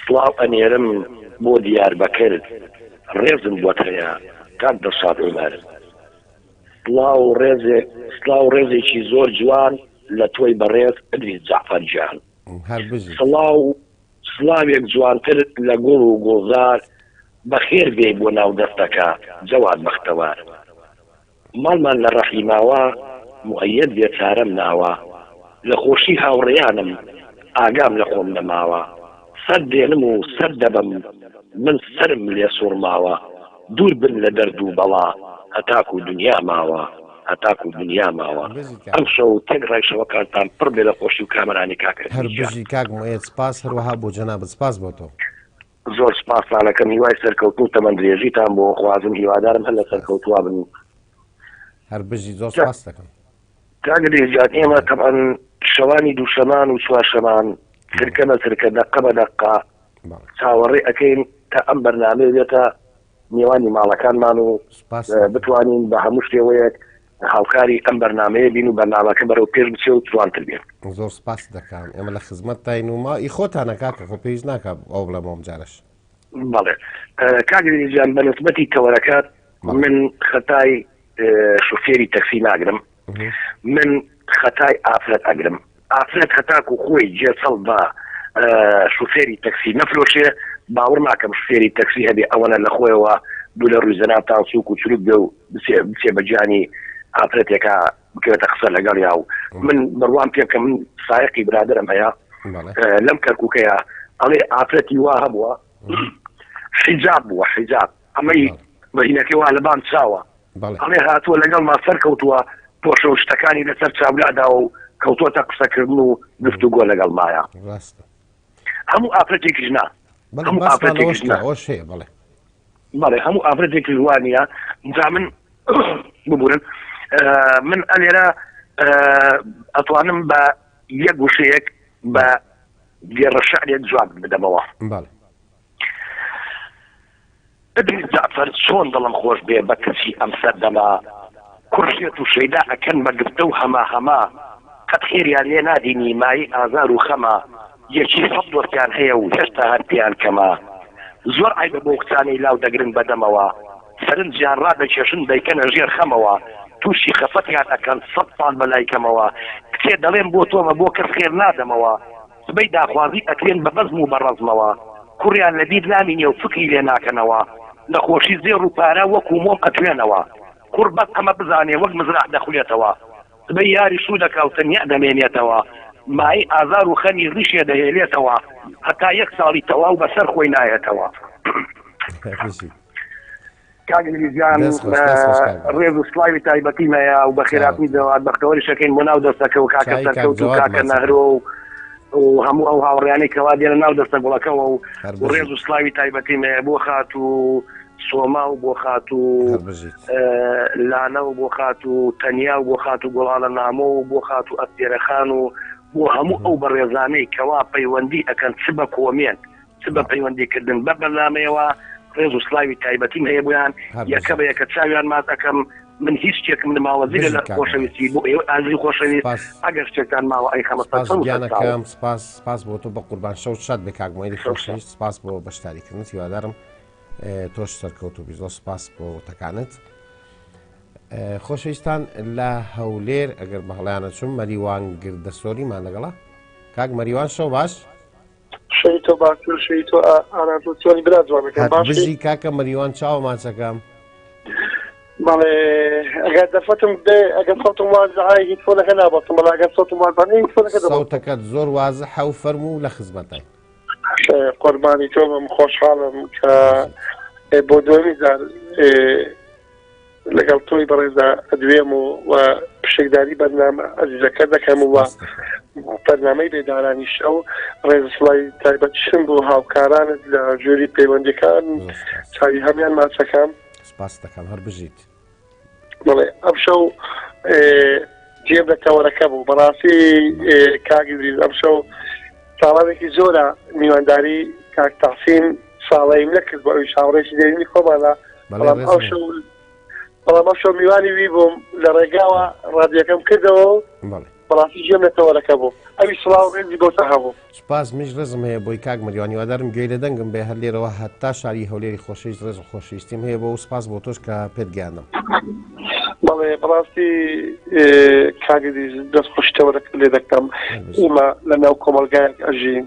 سڵاو ئەنێرم بۆ دیاربەکر ڕێزم بۆت هەیە کاک دڵشاد عومەر. سڵاو و ڕێزێک سڵاو و ڕێزێکی زۆر جوان لە تۆی بەڕێز ئیدریس جەعفەر گیان. هەر بژیت. سڵاو سڵاوێک جوانتر لە گوڵ و گوڵزار بەخێر بێی بۆ ناو دەستەکە جەواد بەختەوەر. ماڵمان لە ڕەحیماوە موئەیەد بێچارەم ناوە لە خۆشی هاوڕێیانم ئاگام لە خۆم نەماوە سەر دێنم و سەر دەبەم من سەرم لێ سوڕماوە دوور بن لە دەرد و بەڵا هەتاکو دنیا ماوە هەتاکو دنیا ماوە ئەمشەو تێکڕای شەوەکانتان پڕ بێ لە خۆشی و کامەرانی کاک هەر بژی کاک موئەیەد سپاس هەروەها بۆ جەنابت سپاس بۆ تۆ. زۆر سپاستان ئەکەم هیوای سەرکەوتن و تەمەن درێژیتان بۆ خوازم هیوادارم هەر لە سەرکەوتوا بن. هەر بژی زۆر سپاست دەکەم. کاک ئیدریس گیان ئێمە تەبعەن شەوانی دووشەمان و چوارشەمان چرکە بە چرکە دەقە بە دەقە چاوەڕێ ئەکەین تا ئەم بەرنامەیە بێتە نێوانی ماڵەکانمان و بتوانین بە هەموو شێوەیەک هاوکاری ئەم بەرنامەیە بین و بەرنامەکە بەرەو پێش بچێ و جوانتر بێت. زۆر سپاست دەکەم ئێمە لە خزمەتتاین و ما ئی خۆتانە کاکە خۆ پێویست ناکا ئەوە بڵێم ئەم جارەش. بەڵێ کاک ئیدریس گیان بە نسبەتی تەوەرەکە من خەتای شوفێری تەکسی ناگرم من خەتای ئافرەت ئەگرم ئافرەت هەتاکو خۆی گێچەڵ بە شوفێری تەکسی نەفرۆشێ باوەڕ ناکەم شوفێری تەکسی هەبێ ئەوەنە لە خۆیەوە دوو لە ڕووی جەنابتان سوک و چروک بێ و بچێ بە گیانی ئافرەتێکا بکەوێتە قسە لەگەڵیا و من بڕوام پێ بکە من سایەقی برادەرم هەیە لەم کەرکوکەیە ئەڵێ ئافرەتی وا هەبووە حیجاب بووە حیجاب ئەمەی بەهینەکەی وا لەبان چاوە ئەڵێ هاتووە لەگەڵما سەرکەوتووە پۆشە و شتەکانی لەسەر چاو لاداوە و کەوتووەتە قسەکردن و گفتوگۆ لەگەڵ مایە. ڕاستە. هەموو ئافرەتێکیش نا. بەڵێ هەموو باسمان ئافرەتێکیش لەوەش کرا نا. ئەوەش هەیە بەڵێ. بەڵێ هەموو ئافرەتێکیش وا نییە. جا من ببورن من ئەلێرە ئەتوانم بە یەک وشەیەک بە دێڕە شعرێک جواب بدەمەوە. بەڵێ. ئیدریس جەعفەر چۆن دڵم خۆش بێ بە کچی ئەم سەردەمە کوڕ شێت و شەیدا ئەکەن بە گفتە و هەمە هەمە قەت خێریان لێ نادینی مایەی ئازار و خەمە یەکی سەد دۆستیان هەیە و هێشتا هەر پێیان کەمە زۆر عەیبە بەو کچانەی لاو دەگرن بە دەمەوە سەرنجیان ڕادەکێشن دەیکەنە ژێر خەمەوە توشی خەفەتیان ئەکەن سەد ساڵ بە لای کەمەوە کچێ دەڵێم بۆ تۆمە بۆ کەس خێر نادەمەوە سبەی داخوازی ئەکرێن بە بەزم و بە ڕەزمەوە کوڕیان لە بیر نامینێ و فکری لێ ناکەنەوە لە خۆشی زێڕ و پارە وەکوو مۆم ئەتوێنەوە کوڕ بەس ئەمە بزانێ وەک مزراح دەخولێتەوە سبەی یاری شوو دەکا و تەنیا دەمێنێتەوە مایەی ئازار و خەمی ڕیشێ دەهێلێتەوە هەتا یەک ساڵی تەواو بەسەر خۆی نایەتەوە. کاک ئیدریس گیان دەست خۆش، دەست خۆش کاک بەختەوەر. ڕێز و سڵاوی تایبەتیم هەیە و بەخێرهاتنی جەواد بەختەوەریش ئەکەین بۆ ناو دەستەکە و کاکە چای کاک سەرکەوت و جەواد کاکە ماچەکەم. نەهرۆ و و هەموو ئەو هاوڕێیانەی کەوا دێنە ناو دەستە گوڵەکەوە و هەر و ڕێز بژیت. و سڵاوی تایبەتیم هەیە بۆ خاتوو سۆما و بۆ خاتوو هەر بژیت. لانە و بۆ خاتوو تەنیا و بۆ خاتوو گوڵاڵە نامۆ و بۆ خاتوو ئەستێرە خان و بۆ هەموو ئەو بەڕێزانەی کەوا پەیوەندی ئەکەن چ بە کۆمێنت چ بە پەیوەندی کردن بە بەرنامەیەوە ڕێز و سڵاوی تایبەتیم هەیە بۆیان یەکە بە یەکە چاویان ماچ ئەکەم من هیچ شتێکم نماوە جگە لە خۆشەویستی بۆ ئێوە ئازیزی خۆشەویست ئەگەر شتێکتان ماوە ئەیخەمە سەر سپاس گیانەکەم سپاس سپاس بۆ تۆ بە قوربان شەو شاد بێ کاک مۆیدی خۆشەویست سپاس بۆ بەشداریکردنت هیوادارم تۆش سەرکەوتوو بی زۆر سپاس بۆ وتەکانت خۆشەویستان لە هەولێر ئەگەر بە هەڵیانە چوم مەریوان گردەسۆریمان لەگەڵە کاک مەریوان شەو باش شەوی تۆ باشتر شەوی تۆ ئارازو چۆنی برا جوانەکەم هەر باشی بژی کاکە مەریوان چاوە ماچەکەم. بەڵێ ئەگەر دەرفەتم بدەی ئەگەر سەوتم وازحە هیتفۆنەکە نابەستم بەڵام ئەگەر سەوتم وازح نییە هیتفۆنەکە دەبەستم. سەوتەکەت زۆر وازحە و فەرموو لە خزمەتاین. قوربانی تۆ بم خۆشحاڵم کە بۆ دووەمین جار لەگەڵ تۆی بەڕێزدا ئەدوێم و و پشکداری بەرنامە ئەزیزەکە دەکەم و سپاست دەکەم. بەرنامەی بێدارانی شەو، ڕێز و سڵاوی تایبەتیشم بۆ هاوکارانت لە ژووری پەیوەندیەکان، چاوی هەموان ماچەکەم. سپاست دەکەم، هەر بژیت. بەڵێ ئەمشەو جێم لە تەوەرەکە بوو بەڕاستی کاک ئیدریس ئەمشەو ساڵانێکی زۆرە میوانداری کاک تەحسین ساڵەیم نەکرد بۆ ئەویش هاوڕێکی دێرینی خۆمانە بەڵام ئەو شەو بەڵام ئەو شەو میوانی وی بووم لە ڕێگاوە ڕادیەکەم کردەوە و بەڕاستی گوێم لە تەوەرەکە بوو ئەوی سڵاو ڕێزی بۆ تە هەبوو. سوپاس منیش ڕێزم هەیە بۆی کاک مەریوان هیوادارم گوێی لە دەنگم بێ هەر لێرەوە هەتا شاری هەولێری خۆشەویست ڕێز و خۆشەویستیم هەیە بۆ و سوپاس بۆ تۆش کە پێت گەیاندم. بەڵێ بەڕاستی کاک ئیدریس دەست خۆشی تەوەرەکەت لێ دەکەم ئێمە لە ناو کۆمەڵگایەک ئەژین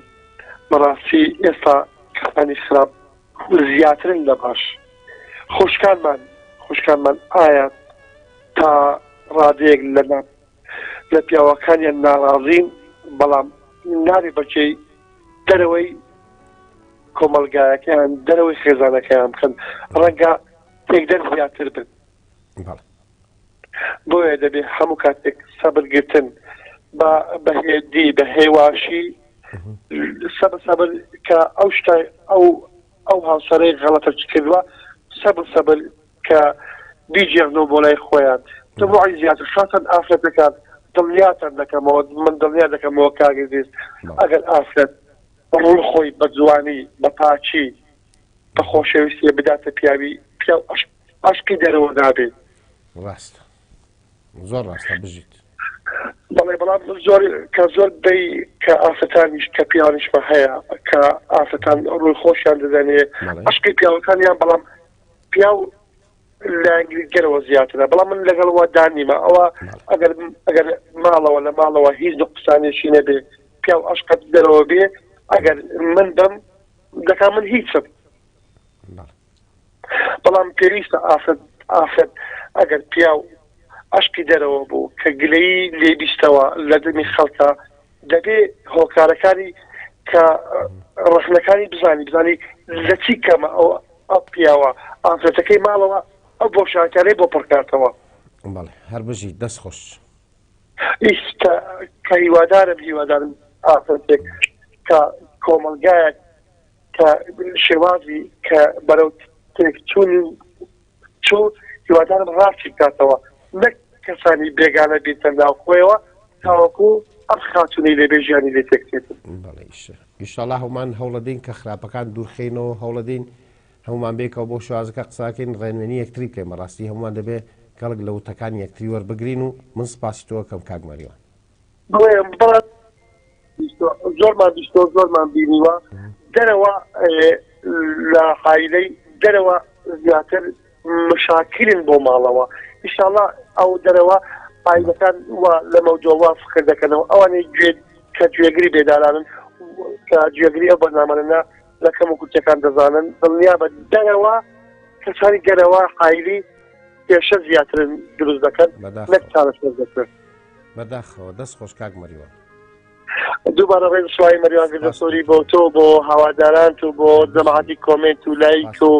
بەڕاستی ئێستا کەسانی خراپ زیاترن لە باش خوشکانمان خوشکانمان ئایا تا ڕادەیەک لە لە پیاوەکانیان ناڕازین بەڵام نابێ بەجێی دەرەوەی کۆمەڵگایەکەیان دەرەوەی خێزانەکەیان بکەن ڕەنگە تێکدەر زیاتر بن بۆیە دەبێ هەموو کاتێک سەبر گرتن بە بەهێدی بە هێواشی سەبر سەبر کە ئەو شتە ئەو ئەو هاوسەرەی غەڵەتە کردووە سەبر سەبر کە بیگێڕنەوە بۆ لای خۆیان تەبعی زیاتر خاسەن ئافرەتەکان دڵنیاتان دەکەمەوە من دڵنیا دەکەمەوە کاک ئیدریس ئەگەر ئافرەت ڕووی خۆی بە جوانی بە پاکی بە خۆشەویستی بداتە پیاوی پیاو عەشقی دەرەوە نابێت. ڕاستە زۆر ڕاستە بژیت. بەڵێ بەڵام زۆر کە زۆر بەی کە ئافرەتانیش کە پیاوانیشمە هەیە کە ئافرەتان ڕووی خۆشیان دەدەنێ عەشقی پیاوەکانیان بەڵام پیاو لایەنگری گەرەوە زیاترە بەڵام من لەگەڵ وا دانیمە ئەوە ئەگەر ئەگەر ماڵەوە لە ماڵەوە هیچ نقصانێکی نەبێ پیاو عەشقت دەرەوە بێ ئەگەر من بم دەکا من هیچم بەڵام پێویستە ئافرەت ئافرەت ئەگەر پیاو عەشقی دەرەوە بوو کە گلەیی لێ بیستەوە لە دەمی خەڵکە دەبێ هۆکارەکانی کە ڕەخنەکانی بزانی بزانی لە چی کەمە ئەو ئەو پیاوە ئافرەتەکەی ماڵەوە ئەو بۆشاکارەی بۆ پڕکاتەوە. بەڵێ هەر بژیت دەست خۆش. ئیستا کە هیوادارم هیوادارم ئافرەتێک کە کۆمەڵگایەک کە شێوازی کە بەرەو تێکچوونی چوو هیوادارم ڕاستی بکاتەوە نەک کەسانی بێگانە بێتە ناو خۆیەوە تاوەکو ئەم خاتوونەی لێبێ ژیانی لێ تێکچێت. بەڵێ ئیشەڵا هەموومان هەوڵەدەین کە خراپەکان دوورخەینەوە هەوڵەدەین هەموومان بێکەوە بۆ شێوازەکە قساکەین ڕێنوێنی یەکتری بکەین بەڕاستی هەموومان دەبێ کەڵک لە وتەکانی یەکتری وەربگرین و من سپاسی تۆ ئەکەم کاک مەریوان. بەڵێ بەڵام زۆرمان بیستۆ زۆرمان بینیوە دەرەوە لە عایلەی دەرەوە زیاتر مشاکلن بۆ ماڵەوە ئیشاڵا ئەو دەرەوە عایلەکان و لە مەودۆوا فکر دەکەنەوە ئەوانەی گوێ کە گوێگری بێدارانن کە گوێگری ئەو بەرنامانە لە کەم و کورتەکان دەزانن دڵنیا بە دەرەوە کەسانی دەرەوە عایلی کێشە زیاترن دروست دەکەن نەک چارەسەر دەکەن. بەداخەوە دەست خۆش کاک مەریوان. دووبارە ڕێز سڵاوی مەریوان گردەسۆری بۆ تۆ بۆ هەوادارانت و بۆ جەماعەتی کۆمێنت و لایک و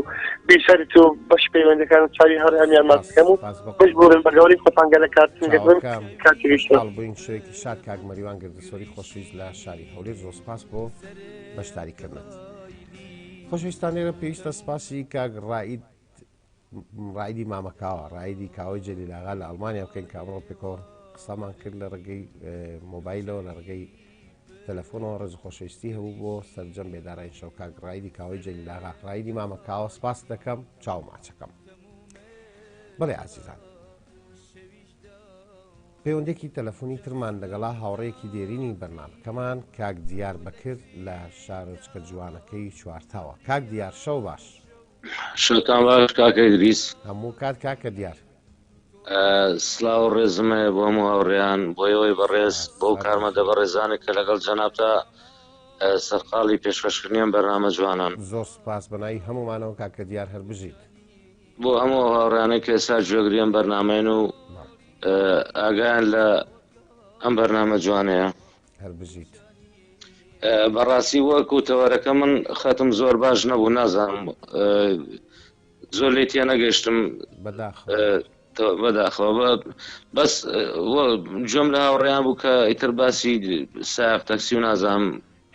بیسەرت و بەش پەیوەندەکان و چاوی هەر هەمیان ماچ بکەم و بشبورن بە گەورەی خۆتان گەلە کاتتون گرتن کاتی گەیشتن. خۆشحاڵ بووین شەوێکی شاد کاک مەریوان گردەسۆری خۆشەویست لە شاری هەولێر زۆر سپاس بۆ بەشداری کردنت. خۆشەویستان لێرە پێویستە سپاسی کاک ڕائید ڕایدی مامە کاوە ڕایدی کاوەی جەلیل ئاغا لە ئەڵمانیا بکەین کە ئەمڕۆ پێکەوە قسەمان کرد لە ڕێگەی مۆبایلەوە لە ڕێگەی تەلەفۆنەوە ڕێز خۆشەویستی هەبوو بۆ سەرجەم بێدارانی شەو کاک ڕایدی کاوەی جەلیل ئاغا ڕایدی مامە کاوە سپاس دەکەم چاو ماچەکەم بەڵێ ئازیزان پەیوەندێکی تەلەفۆنی ترمان لەگەڵا هاوڕێیەکی دێرینی بەرنامەکەمان کاک دیار بەکر لە شارۆچکە جوانەکەی چوارتاوە کاک دیار شەو باش شەوتان باش کاکە ئیدریس. هەموو کات کاکە دیار. سلاو و ڕێزم هەیە بۆ هەموو هاوڕێیان، بۆ ئێوەی بەڕێز، بۆ ئەو کارمەندە بەڕێزانەی کە لەگەڵ جەنابتا سەرقاڵی پێشکەشکردنی ئەم بەرنامە جوانەن. زۆر سوپاس بەناوی هەموومانەوە کاکە دیار هەر بژیت. بۆ هەموو ئەو هاوڕێیانەی کە ئێستا گوێگری ئەم بەرنامەیەن و ئاگایان لە ئەم بەرنامە جوانەیە. هەر بژیت. بەڕاستی وەکو تەوەرەکە من خەتم زۆر باش نەبوو نازانم زۆر لێ تێنەگەشتم. بەداخەوە. بەداخەوە بەس گوێم لە هاوڕێیان بوو کە ئیتر باسی سایەق تەکسی و نازانم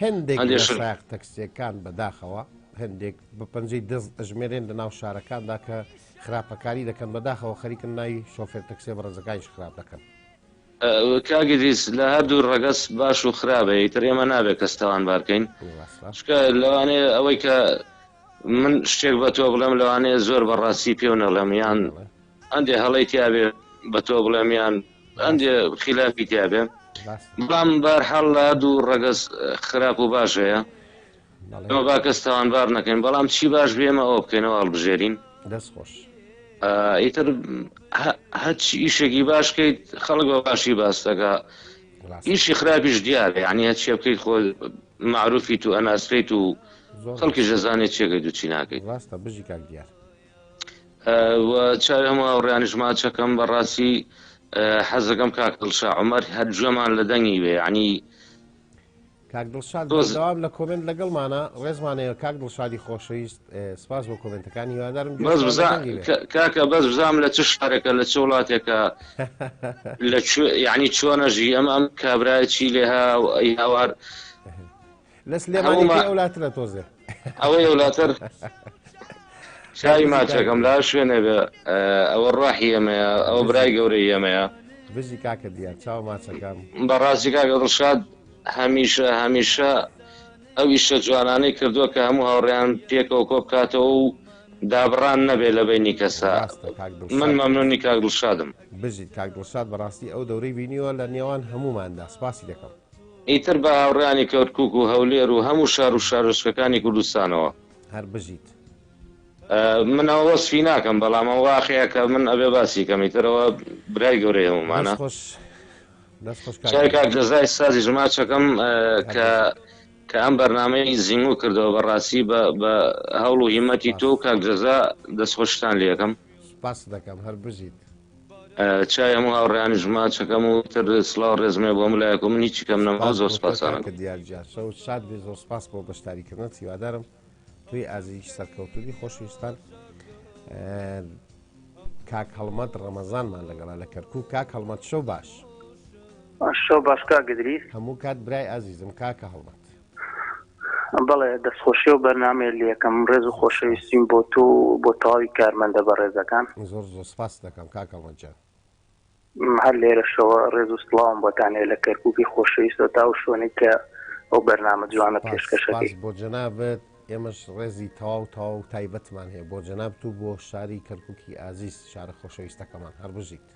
هەندێک لە سایەق تەکسیەکان بەداخەوە هەندێک بە پەنجەی دەست ئەژمێرێن لە ناو شارەکاندا کە خراپەکاری دەکەن بەداخەوە خەریکن ناوی شۆفێر تەکسیە بەڕێزەکانیش خراپ دەکەن. کاک ئیدریس لە هەردوو ڕەگەز باش و خراپە ئیتر ئێمە نابێت کەس تاوانبار کەین چونکە لەوانەیە ئەوەی کە من شتێک بە تۆ بڵێم لەوانەیە زۆر بە ڕاستی پێو نەڵێم یان هەندێ هەڵەی تیاابێ بە تۆ بڵێم یان هەندێ خیلافی تیاابێ بەڵام بارحاڵ لە دوو ڕەگەز خراپ و باش هەیە ئێمە با کەس تاوانبار نەکەین بەڵام چی باش بێ ئێمە ئەوە بکەینەوە هەڵبژێرین. دەست خۆش. ئیتر هەچ ئیشێکی باش کەیت خەڵک بە باشی باس دەکا ئیشی خراپیش دیارە یعنی هەچیە بکەیت خۆ معروفیت و ئەناسرێیت و خەڵکیش دەزانێت چێکەیت و چی ناکەیت. ڕاستە بژی کاک دیار. و چاوی هەموو هاوڕێیانیش ماچەکەم بەڕاستی حەزەکەم کاک دڵشا عومەر هەر گوێمان لە دەنگی بێ یعنی کاک دڵشاد بەردەوام لە کۆمێنت لەگەڵمانە ڕێزمان هەیە کاک دڵشادی خۆشەویست سپاس بۆ کۆمێنتەکانی هیوادارم بەس بزا کاکە بەس بزانم لە چ شارێکە لە چ وڵاتێکە لە یعنی چۆنە ژی ئەم ئەم کابرای چی لێ ئەی هاوار لە سلێمانی ئەولاترە تۆزێ ئەوەی ئەولاتر چاوی ماچەکەم لا شوێنێ بێ ئەوە ڕاحی ئێمەیە ئەوە برای گەورەی ئێمەیە بژی کاکە دیار چاو ماچەکەم. بەڕاستی کاکە دڵشاد هەمیشە هەمیشە ئەو ئیشە جوانانەی کردووە کە هەموو هاوڕێیان پێکەوە کۆ بکاتەوە و دابڕان نەبێ لە بەینی کەسا ڕاستە کاک من دڵشاد. مەمنونی کاک دڵشادم. بژیت کاک دڵشاد بەڕاستی ئەو دەورەی بینیوە لە نێوان هەمووماندا سپاسی دەکەم. ئیتر بە هاوڕێیانی کەرکوک و هەولێر و هەموو شار و شارۆچکەکانی کوردستانەوە. هەر بژیت. من ئەوە وەسفی ناکەم بەڵام ئەوە واقیعە کە من ئەبێ باسی کەم ئیتر ئەوە برای گەورەی هەموومانە. دەست خۆش دەست خۆش کاک چای کاک دڵشاد. جەزای سازیش ماچەکەم کاک کە جەزا. کە ئەم بەرنامەی زینگوو کردەوە بەڕاستی بە بە هەوڵ و هیمەتی سپاس. تۆ و کاک جەزا دەستخۆشتان لێ ئەکەم. سپاست دەکەم هەر بژیت. چای هەموو هاوڕێیانیش ماچەکەم و تر سڵاو ڕێزم هەیە بۆ هەموو لایەک و من هیچی کەم نەماوە سپاس زۆر بۆ تۆ سپاستان کاکە ئەکەم. دیار گیان شەوت شاد بێ زۆر سپاس بۆ بەشداریکردنت هیوادارم تۆی ئازیزیش سەرکەوتوبی خۆشەویستان کاک هەڵمەت ڕەمەزانمان لەگەڵا لە کەرکوک کاک هەڵمەت شەو باش. شەو باش کاک ئیدریس. هەموو کات برای ئازیزم کاکە هەڵمەت. بەڵێ دەستخۆشی ئەو بەرنامەیە لێکەم ڕێز و خۆشەویستیم بۆ تۆ و بۆ تەواوی کارمەندە بەڕێزەکان. زۆر زۆر سپاست دەکەم کاک هەڵمەت گیان. هەر لێرەشەوە ڕێز و سڵاوم بۆتان هەیە لە کەرکوکی خۆشەویستەوە تا ئەو شوێنەی کە ئەو بەرنامە جوانە سپاس پێشکەشەکەی. سپاس بۆ جەنابت ئێمەش ڕێزی تەواو تەواو تایبەتمان هەیە بۆ جەنابت و بۆ شاری کەرکوکی ئازیز شارە خۆشەویستەکەمان هەر بژیت.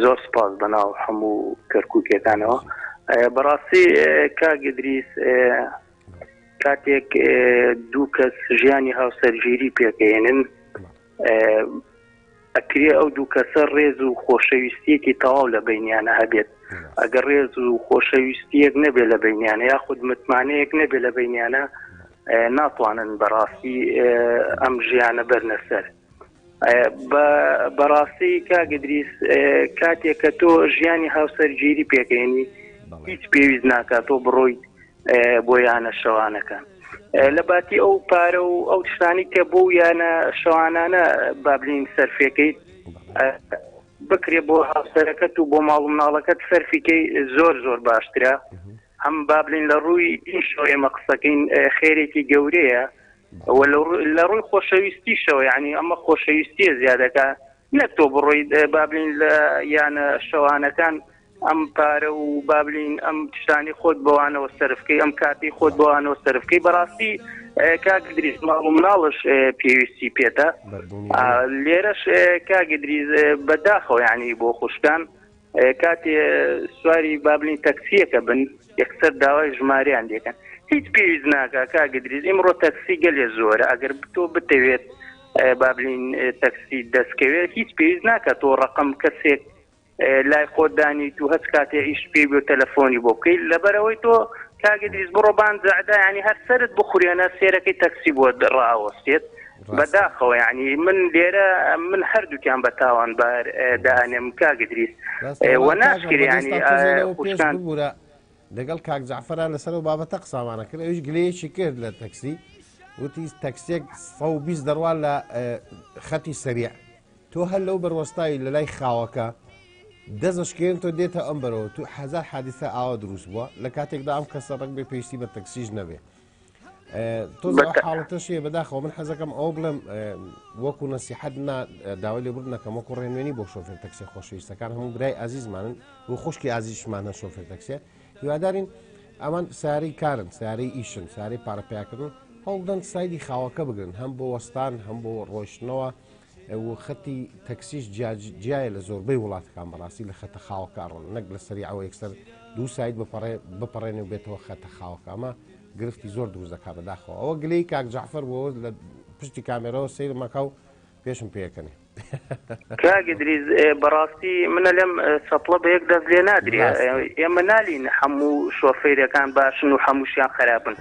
زۆر سپاس بەناو هەموو کەرکوکیەکانەوە. بەڕاستی کاک ئیدریس کاتێک دوو کەس ژیانی هاوسەرگیری پێکەێنن ئەکرێ ئەو دوو کەسە ڕێز و خۆشەویستیەکی تەواو لە بەینیانە هەبێت ئەگەر ڕێز و خۆشەویستیەک نەبێت لە بەینیانە یاخود متمانەیەک نەبێت لە بەینیانە ناتوانن بەڕاستی ئەم ژیانە بەرنە سەر بەڕاستی کاک ئیدریس کاتێک کە تۆ ژیانی هاوسەرگیری پێکەێنی هیچ پێویست ناکات تۆ بڕۆیت بۆ یانە شەوانەکان لە باتی ئەو پارە و ئەو شتانی کە بۆ یانە شەوانانە بابلین سەرفێکەیت بکرێ بۆ هاوسەرەکەت و بۆ ماڵ و مناڵەکەت سەرفیکەی زۆر زۆر باشترە هەم بابلین لە ڕووی ئیشەوە ئێمە قسەکەین خێرێکی گەورەیە و لە ڕووی خۆشەویستیشەوە یعنی ئەمە خۆشەویستیە زیادەکە نەک تۆ بڕۆیت با بلین لە یانە شەوانەکان ئەم پارە و با بلین ئەم شتانی خۆت بەوانەوە سەرفکەی ئەم کاتی خۆت بەوانەوە سەرفکەی بەڕاستی کاک ئیدریس ماڵ و مناڵش پێویستی پێتە لێرەش کاک ئیدریس بەداخەوە یعنی بۆ خوشکان کاتێ سواری با بلین تەکسیەکە بن یەکسەر داوای ژمارەیان لێکەن هیچ پێویست ناکا کاک ئیدریس ئیمڕۆ تەکسی گەلێ زۆرە ئەگەر تۆ بتەوێت با بلین تەکسی دەستکەوێت هیچ پێویست ناکات تۆ ڕقم کەسێک لای خۆت دانیت و هەچ کاتێ ئیش پێی بۆ تەلەفۆنی بۆ بکەیت لەبەرەوەی تۆ کاک ئیدریس بڕۆ بان جەعدا یعنی هەر سەرت بخورێنە سێرەکەی تەکسی بۆ ڕائەوەستێت بەداخەوە یعنی من لێرە من هەردووکیان بە تاوانبار دائەنێم کاک ئیدریس وە ناشکرێ یعنی خوشکان ببورە لەگەڵ کاک جەعفەرا لەسەر ئەو بابەتە قسامانە کرد ئەویش گلەیەکی کرد لە تەکسی وتی تەکسێک 120 دەڕوا لە خەتی سەریع. تۆ هەر لەو بەروەستاوی لە لای خاوەکە دەزەشکێن تۆ دێتە ئەم بەرەوە تو هەزار حادیسە ئاوا دروست بووە لە کاتێکدا ئەم کەسە ڕەنگ بێ پێویستی بە تەکسیش نەبێ. تۆ حاڵەتەش هەیە بەداخەوە من حەزەکەم ئەوە بڵێم وەکو نەسیحەت نا داوای لێبوردن نەکەم وەکو ڕێنوێنی بۆ شۆفێر تەکسێ خۆشەویستەکان هەموو برای ئازیزمانن و خوشکی ئازیزشمانە شۆفێر تەکسێ هیوادارین ئەمان ساری کارن ساری ئیشن ساری پارە پیاکردن هەوڵدەن side ی خاوەکە بگرن هەم بۆ وەستان هەم بۆ ڕۆشتنەوە و خەتی تەکسیش جیایە لە زۆربەی وڵاتەکان بەڕاستی لە خەتە خاوەکە ئەڕۆن نەک لە سەری ئەوە یەکسەر دوو side بپەڕێ بپەڕێنێ و بێتەوە خەتە خاوەکە ئەمە گرفتی زۆر دروست دەکات بەداخەوە ئەوە گلەی کاک جەعفەر بۆ لە پشتی کامێرەوە سەیرم ئەکا و پێشم پێکەنێ. کاک ئیدریس بەڕاستی من ئەلێم چەپڵە بە یەک دەست لێ نادرێ ئێمە نالین هەموو شۆفێرەکان باشن و هەمووشیان خراپن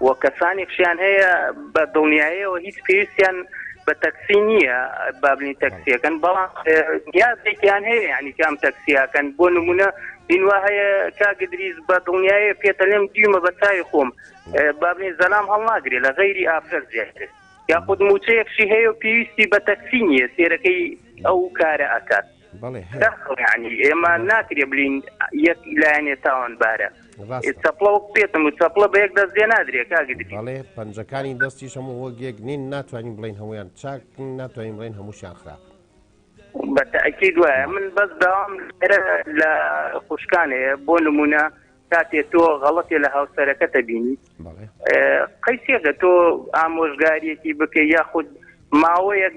و کەسانێکشیان هەیە بە دڵنیایەوە هیچ پێویستیان بە تەکسی نییە بابلین تەکسیەکەن بەڵام نیازێکیان هەیە یعنی کام تەکسیاکەن بۆ نمونە هینوا هەیە کاک ئیدریس بە دڵنیایە پێتەلێم دیومە بە چاوی خۆم بابلین زەلام هەڵناگرێ لە غەیری ئافرەت زیاتر یاخود موچەیەکشی هەیە و پێویستی بە تەکسی نییە سێرەکەی ئەو کارە ئەکات یعنی ئێمە ناکرێ بلین یەک لایەنێ تاوانبارە چەپڵە وەک پێتم و چەپڵە بە یەک دەست لێ نادرێ کاک ئیدریس. بەڵێ پەنجەکانی دەستیش هەموو وەک یەک نین ناتوانین بڵێین هەموویان چاکن ناتوانین بڵێین هەمووشیان خراپن. بە تەئکید وایە من بەس داوام لێرە لە خوشکان هەیە بۆ نمونە کاتێ تۆ غەڵەتێ لە هاوسەرەکەتە بینی قەیسێکە تۆ ئامۆژگاریەکی بکەی یاخود ماوەیەک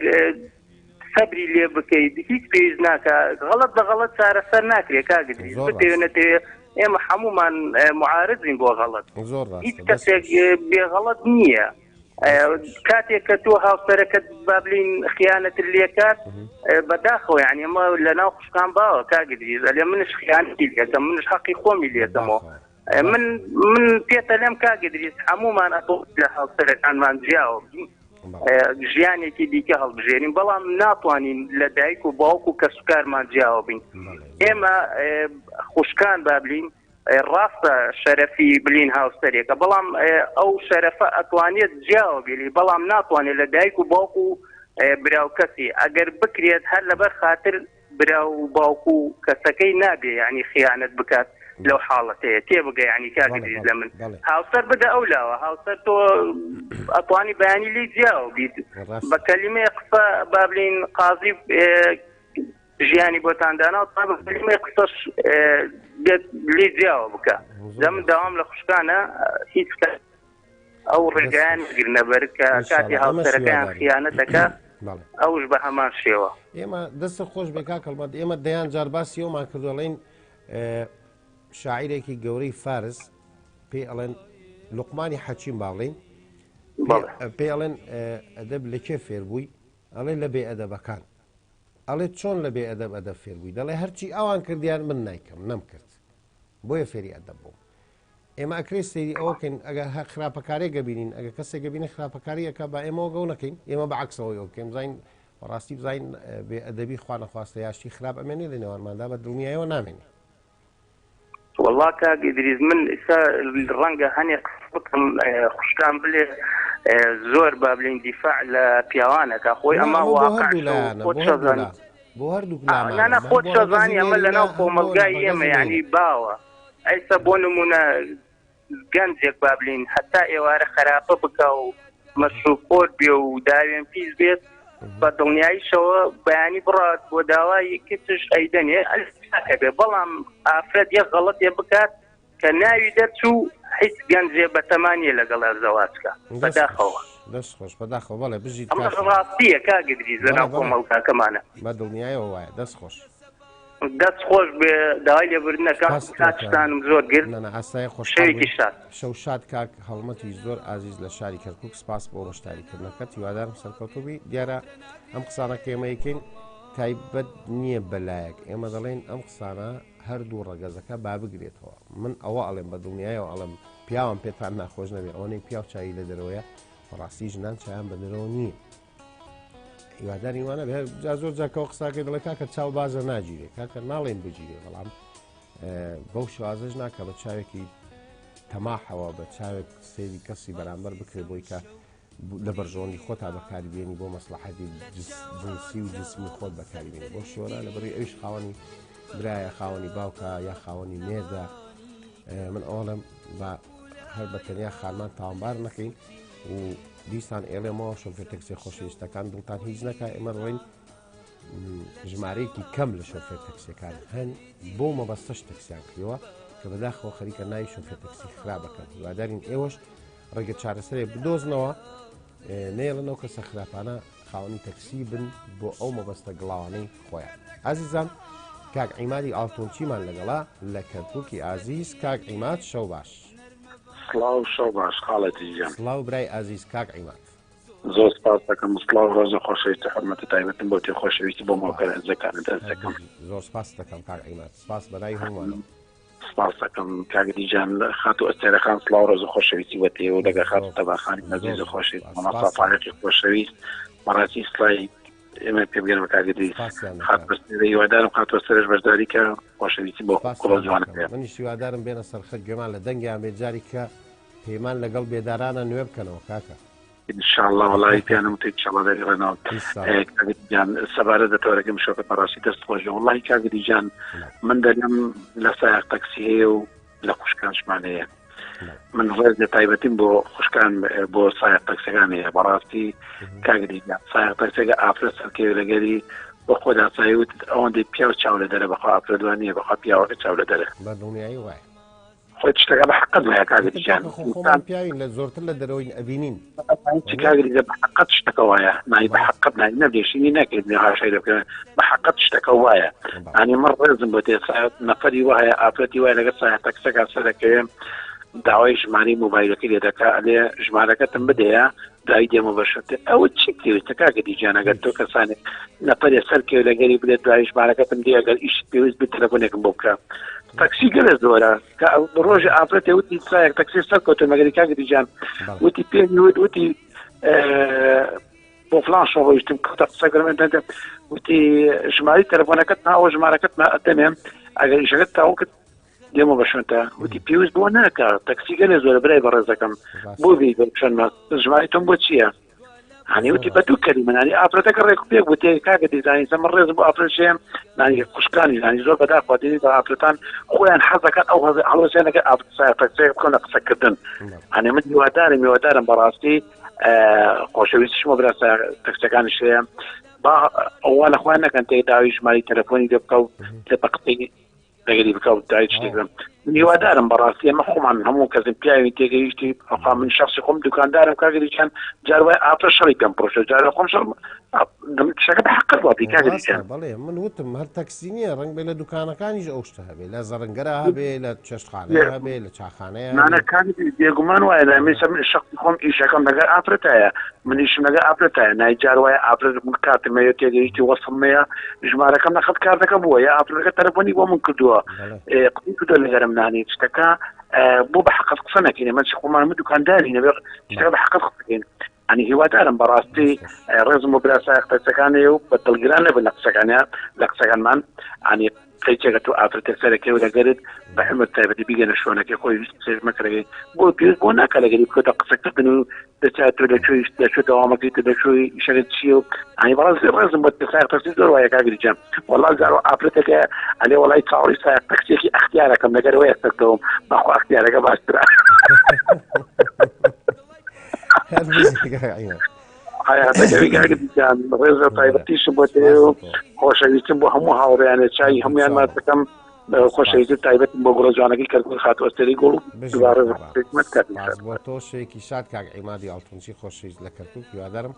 سەبری لێ بکەیت هیچ پێویست ناکە غەڵەت بە غەڵەت چارەسەر ناکرێ کاک ئیدریس بتەوێ نەتەوێ ئێمە هەمومان معارزین بۆ غەڵەت هیچ کەسێک بێ غەڵەت نییە. کاتێک کە تۆ هاوسەرەکەت بابلین خیانەتر لێکات بەداخەوە یعنی ئەمە لە ناو خوشکان باوە کاک ئیدریس ئەلێ منش خیانەتی لێکەم منش حەقی خۆمی لێکەمەوە من من پێتە لێم کاک ئیدریس هەمومان ئەتۆ لە هاوسەرەکانمان جیاوە بین ژیانێکی دیکە هەڵبژێرین بەڵام ناتوانین لە دایک و باوک و کەسوکارمان جیاوە بین ئێمە خوشکان بابلین ڕاستە شەرەفی بلین هاوسەرێکە بەڵام ئەو شەرەفە ئەتوانێت جیاوە بێلی بەڵام ناتوانێت لە دایک و باوک و برا و کەسی ئەگەر بکرێت هەر لەبەر خاتر برا و باوک و کەسەکەی نابێ یعنی خیانەت بکات لەو حاڵەتەیە تێبگە یعنی کاک ئیدریس لە من هاوسەر بدە ئەو لاوە هاوسەر تۆ ئەتوانی بەیانی لی جیاوە بیت بە کەلیمەی قسە با بلین قازی ژیانی بۆتان دانا تا بە کەلیمەی قسەش بێت لی جیاوە بکە دەم داوام لە خوشکانە هیچ کەس ئەو ڕێگایان بگرنە بەر کە کاتی هاوسەرەکەیان خیانەت دەکا ئەوش بە هەمان شێوە. ئێمە دەستت خۆش بێ کاک هەڵمەت ئێمە دەیان جار باسی ئەومان کردو ئەڵێین شاعیرێکی گەورەی فارس پێی ئەڵێن لوقمانی حەکیم با بڵێین پێی ئەڵێن ئەدەب لە کێ فێر بووی ئەڵێ لە بێ ئەدەبەکان ئەڵێ چۆن لە بێ ئەدەب ئەدەب فێر بووی دەڵێ هەرچی ئەوان کردیان من نایکەم نەمکرد بۆیە فێری ئەدەب بووم ئێمە ئەکرێ سەیری ئەوە کەین ئەگەر هەر خراپەکارێک گەبینین ئەگەر کەسێک گەبینی خراپەکاری ئەکا با ئێمەوە گەو نەکەین ئێمە بە عەکسەوەی ئەو بکەین بزانین بەڕاستی بزانین بێ ئەدەبی خوا نەخواستە یاشتی خراپ ئەمێنێ لە نێوانماندا بە دڵنیایەوە نامێنێ. وەڵا کاک ئیدریس من ئیستا ڕەنگە هەنێ قسە بکەم خوشکان بلێ زۆر با بلین دیفاع لە پیاوانەکە خۆی ئەمە واقع خۆت شەزانی بۆ هەردوو لامان خۆت شەزانی ئەمە لەناو کۆمەڵگای ئێمە یعنی باوە ئەیسا بۆ نموونە گەنجێک با بلین هەتا ئێوارە خەراپە بکا و مەشروب خۆر بێ و داوێن پیس بێت بە دڵنیاییشەوە بەیانی بڕات بۆ داوای کچش ئەیدەنێ هەبێ بەڵام ئافرەت یەک غەڵەتێ بکات کە ناوی دەرچوو هیچ گەنجێ بەتەما نییە لەگەڵ زەواج کە بەداخەوە. دەست خۆش بەداخەوە بەڵێ بژیت ئەمەش ڕاستییە کاک ئیدریس لەناو کۆمەڵگاکەمانە. بە دڵنیایەوە وایە دەست خۆش. دەست خۆش بێ داوای لێبوردن ئەکەم سپاست کاتتانم زۆر گرت نا نا ئاسایە خۆشحاڵ شەوێکی بووین شاد. شەو شاد کاک هەڵمەتی زۆر ئازیز لە شاری کەرکوک سپاس بۆ بەشداری کردنەکەت هیوادارم سەرکەوتوو بی دیارە ئەم قسانە کە ئێمە یکەین تایبەت نییە بەلایەک ئێمە دەڵێن ئەم قسانە هەردوو ڕەگەزەکە با بگرێتەوە من ئەوە ئەڵێم بە دڵنیایەوە ئەڵێم پیاوان پێتان ناخۆش نەبێ ئەوەنەی پیاو چاوی لە دەرەوەیە بەڕاستی ژنان چایان بە دەرەوە نییە هیواداری وانە بێ جا زۆر جاکەەوە قساکەی دەڵێ کاکە چاو بازە ناگیرێ کاکە ناڵێن بگیرێ بەڵام بەو شوازەش ناکە بە چاوێکی تەماحەوە بە چاوێک سەیری کەسی بەرامبەر بکرێ بۆی کە لە بەرژەوەندی خۆتا بەکاری بێنی بۆ مەسلحەتی جنسی و جسمی خۆت بەکاری بێنی بۆ شۆرا لەبەری ئەویش خاوەنی برایە خاوەنی باوکە یا خاوەنی مێردە من ئەوڵم بە هەر بە تەنیا خانمان تاوانبار نەکەین و دیسان ئێڵێمەوە شۆفێر تەکسیە خۆشەویستەکان دڵتان هیچ نەکا ئێمە ڕۆین ژمارەیەکی کەم لە شۆفێر تەکسیەکان هەن بۆ مەبەستەش تەکسیان کردەوە کە بەداخەوە خەریکە ناوی شۆفێر تەکسی خراپەکەن هیوادارین ئێوەش ڕێگە چارەسەرێ بدۆزنەوە نەیەڵن ئەو کەسە خراپانە خاوەنی تەکسی بن بۆ ئەو مەبەستە گڵاوانەی خۆیان. ئازیزان کاک عیمادی ئاڵتونچیمان لەگەڵە لە کەرکوکی ئازیز کاک عیماد شەو باش. سڵاو شەو باش خاڵە گیان. سڵاو برای ئازیز کاک عیماد. زۆر سپاس دەکەم و سڵاو ڕێز و خۆشەویستی حورمەتی تایبەتم بۆ تێ خۆشەویستی بۆ ماڵپەرە ئەزیزەکانت ئەرز دەکەم. زۆر سپاست دەکەم کاک عیماد سپاس بەلای هەموومانەوە. سپاس دەکەم کاک دیجان خاتوو ئەستێرە خان سڵاو ڕێز و خۆشەویستی بۆ تێ و لەگە خاتوو تەبا خانی ئەزیز و خۆشەویست مامۆستا تاریقی خۆشەویست بەڕاستی سڵای ئێمە پێ بگەن بە کاک ئیدریس خاتوو ئەستێرە هیوادارم خاتوو ئەستێرەش بەشداری کە خۆشەویستی بۆ کوڕە جوانەکەیان. منیش هیوادارم بێنە سەرخەت گوێمان لە دەنگیان بێت جاری کە پەیمان لەگەڵ بێدارانە نوێ بکەنەوە کاکە. ان شاء الله وەڵی پێیانم وت ان شاء الله دەگەڕێنەوە کاک گیان سەبارەت بە تەوەرەکەی مشۆکە بەڕاستی دەست خۆش بێ وەڵی کاک گیان من دەرم لە سایەق تەکسی هەیە و لە خوشکانشمان هەیە من ڕێز لە تایبەتیم بۆ خوشکان بۆ سایەق تەکسەکان هەیە بەڕاستی کاک گیان سایەق تەکسەکە ئافرەت سەرکەوێ لەگەری بۆ خۆدا سایوت ئەوەندەی پیاو چاو لە دەرە بەخوا ئافرەت وان نییە بەخوا پیاوەکە چاو لە دەرە بە دڵنیایی وایە خۆی شتەکە بە حەقت وایە کاک گیان خۆ خۆمان پیاوین لە زۆرتر لە دەرەوەین ئەبینین چ کاک گیان بە حەقت شتەکە وایە نای بە حەقت نای نەبێشینی نەکرد نێ هاشای دەکەن بە حەقت شتەکە وایە ئەنی من ڕێزم بۆ تێ نەفەری وایە ئافرەتی وایە لەگەڵ سایە تەکسەکە سەرەکەوێ داوای ژمارەی مۆبایلەکەی لێ دەکا ئەلێ ژمارەکەتم بدەیە دوای دێمە بەشەتێ ئەوە چی پێویستە کاکە دیجان ئەگەر تۆ کەسانێک نەفەرێ سەرکەوێ لەگەری بلێ دوای ژمارەکەتم دێ ئەگەر ئیشت پێویست بێت تەلەفۆنێکم بۆ بکە تەکسی گەلە زۆرە کە ڕۆژی ئافرەتێ وتی سایەک تەکسی سەر کەوتە مەگەری کاکە دیجان وتی پێ وت وتی بۆ فلان شۆ ڕۆیشتم کەوتە قسەکردم وتی ژماری تەلەفۆنەکەت ناوە ژمارەکەت ئەدەمێ ئەگەر ئیشەکەت تەواو کرد دێمە بە شوێنتە وتی پێویست بۆ ناکە تەکسی گەلێ زۆرە برای بەڕێزەکەم بۆ بی بە شوێنمە ژماری تۆم بۆ چییە؟ هەنی وتی بە دوو کەلی منانی ئافرەتەکە ڕێک پێک بوو کاکە دیزانی زەمە ڕێز بۆ ئافرەت شێم نانی خوشکانی زانی زۆر بەداخوا دێنی بە ئافرەتان خۆیان حەزەکەن ئەو هەز هەڵوەسیانەکە ئافرەت بکەنە قسەکردن هەنێ من هیوادارم هیوادارم بەڕاستی خۆشەویستیشمە برا تەکسەکانیش هەیە با ئەوە لە خۆیان نەکەن تێ داوی ژماری تەلەفۆنی لێ بکە و لە بە قسەی لەگەری بکە و دای شتێک بم من هیوادارم بەڕاستی ئەمە خۆمان هەموو کەسم پیاوی تێگەیشتی ئەخوا من شخصی خۆم دوکاندارم کاگری چەند جار وای ئافرە شەڕی پێم پرۆشە جار خۆم شەڕ شەکە بە حەقت وا بی کاگری ڕاستە چەند بەڵێ من وتم هەر تەکسی نییە ڕەنگ بێ لە دوکانەکانیش ئەو شتە هەبێ لە زەڕنگەرا هەبێ لە چێشتخانەیە هەبێ لە چاخانەیە نانە هەبێ کاگری بێگومان وایە لە من سەر شخصی خۆم ئیشەکەم لەگەر ئافرەتایە من ئیشم لەگەر ئافرەتایە نای جار وایە ئافرەت من کاتم هەیە تێگەیشتی وەسڵم هەیە ژمارەکەم لە خەت کارتەکە بووە یا ئافرەتەکە تەلەفۆنی بۆ من کردووە قسەی کردووە لەگەرم نانی شتەکە بۆ بە حەقت قسە نەکەین ئێمە چ خۆمان من دوکانداری نەبێ شتەکە بە حەقت قسە بکەین ئەنی هیوادارم بەڕاستی ڕێزم بۆ برا سایەق تەکسەکانی و بە دڵگران نەبن لە قسەکانیان لە قسەکانمان ئەنی قەیچێکە تۆ ئافرەتێک سەرەکەی و لەگەرت بە حمر تایبەتی بیگەنە شوێنەکەی خۆی ویست قسەش مەکەرەکەی بۆ پێویست بۆ ناکە لەگەری بکەوتە قسەکردن و دەچات تۆ دەچووی دەچوو دەوامەکەی تۆ دەچووی ئیشەکەت چییە و ئەنی بەڕاستی ڕێزم بۆ سایەق تەکسی زۆر وایە کاک گریجان وەڵا جارۆ ئافرەتێکە ئەلێ وەڵای چاوەڕێی سایەق تەکسیەکی ئەختیارەکەم لەگەرەوەیە سەرکەوم بەخوا ئەختیارەکە باشترە هەر بژی کاک عیماد. حیاتەکەی کاک گریجان ڕێزە تایبەتیشم بۆ تێ و خۆشەویستم بۆ هەموو هاوڕێیانێ چای هەمویان ماچ دەکەم خۆشەویستی تایبەتم بۆ گوڵە جوانەکەی کەرکوک خاتوو ئەستێرەی گوڵ دووبارە خدمەت کاک سپاس بۆ تۆ شەوێکی شاد کاک عیمادی ئاڵتونچی خۆشەویست لە کەرکوک هیوادارم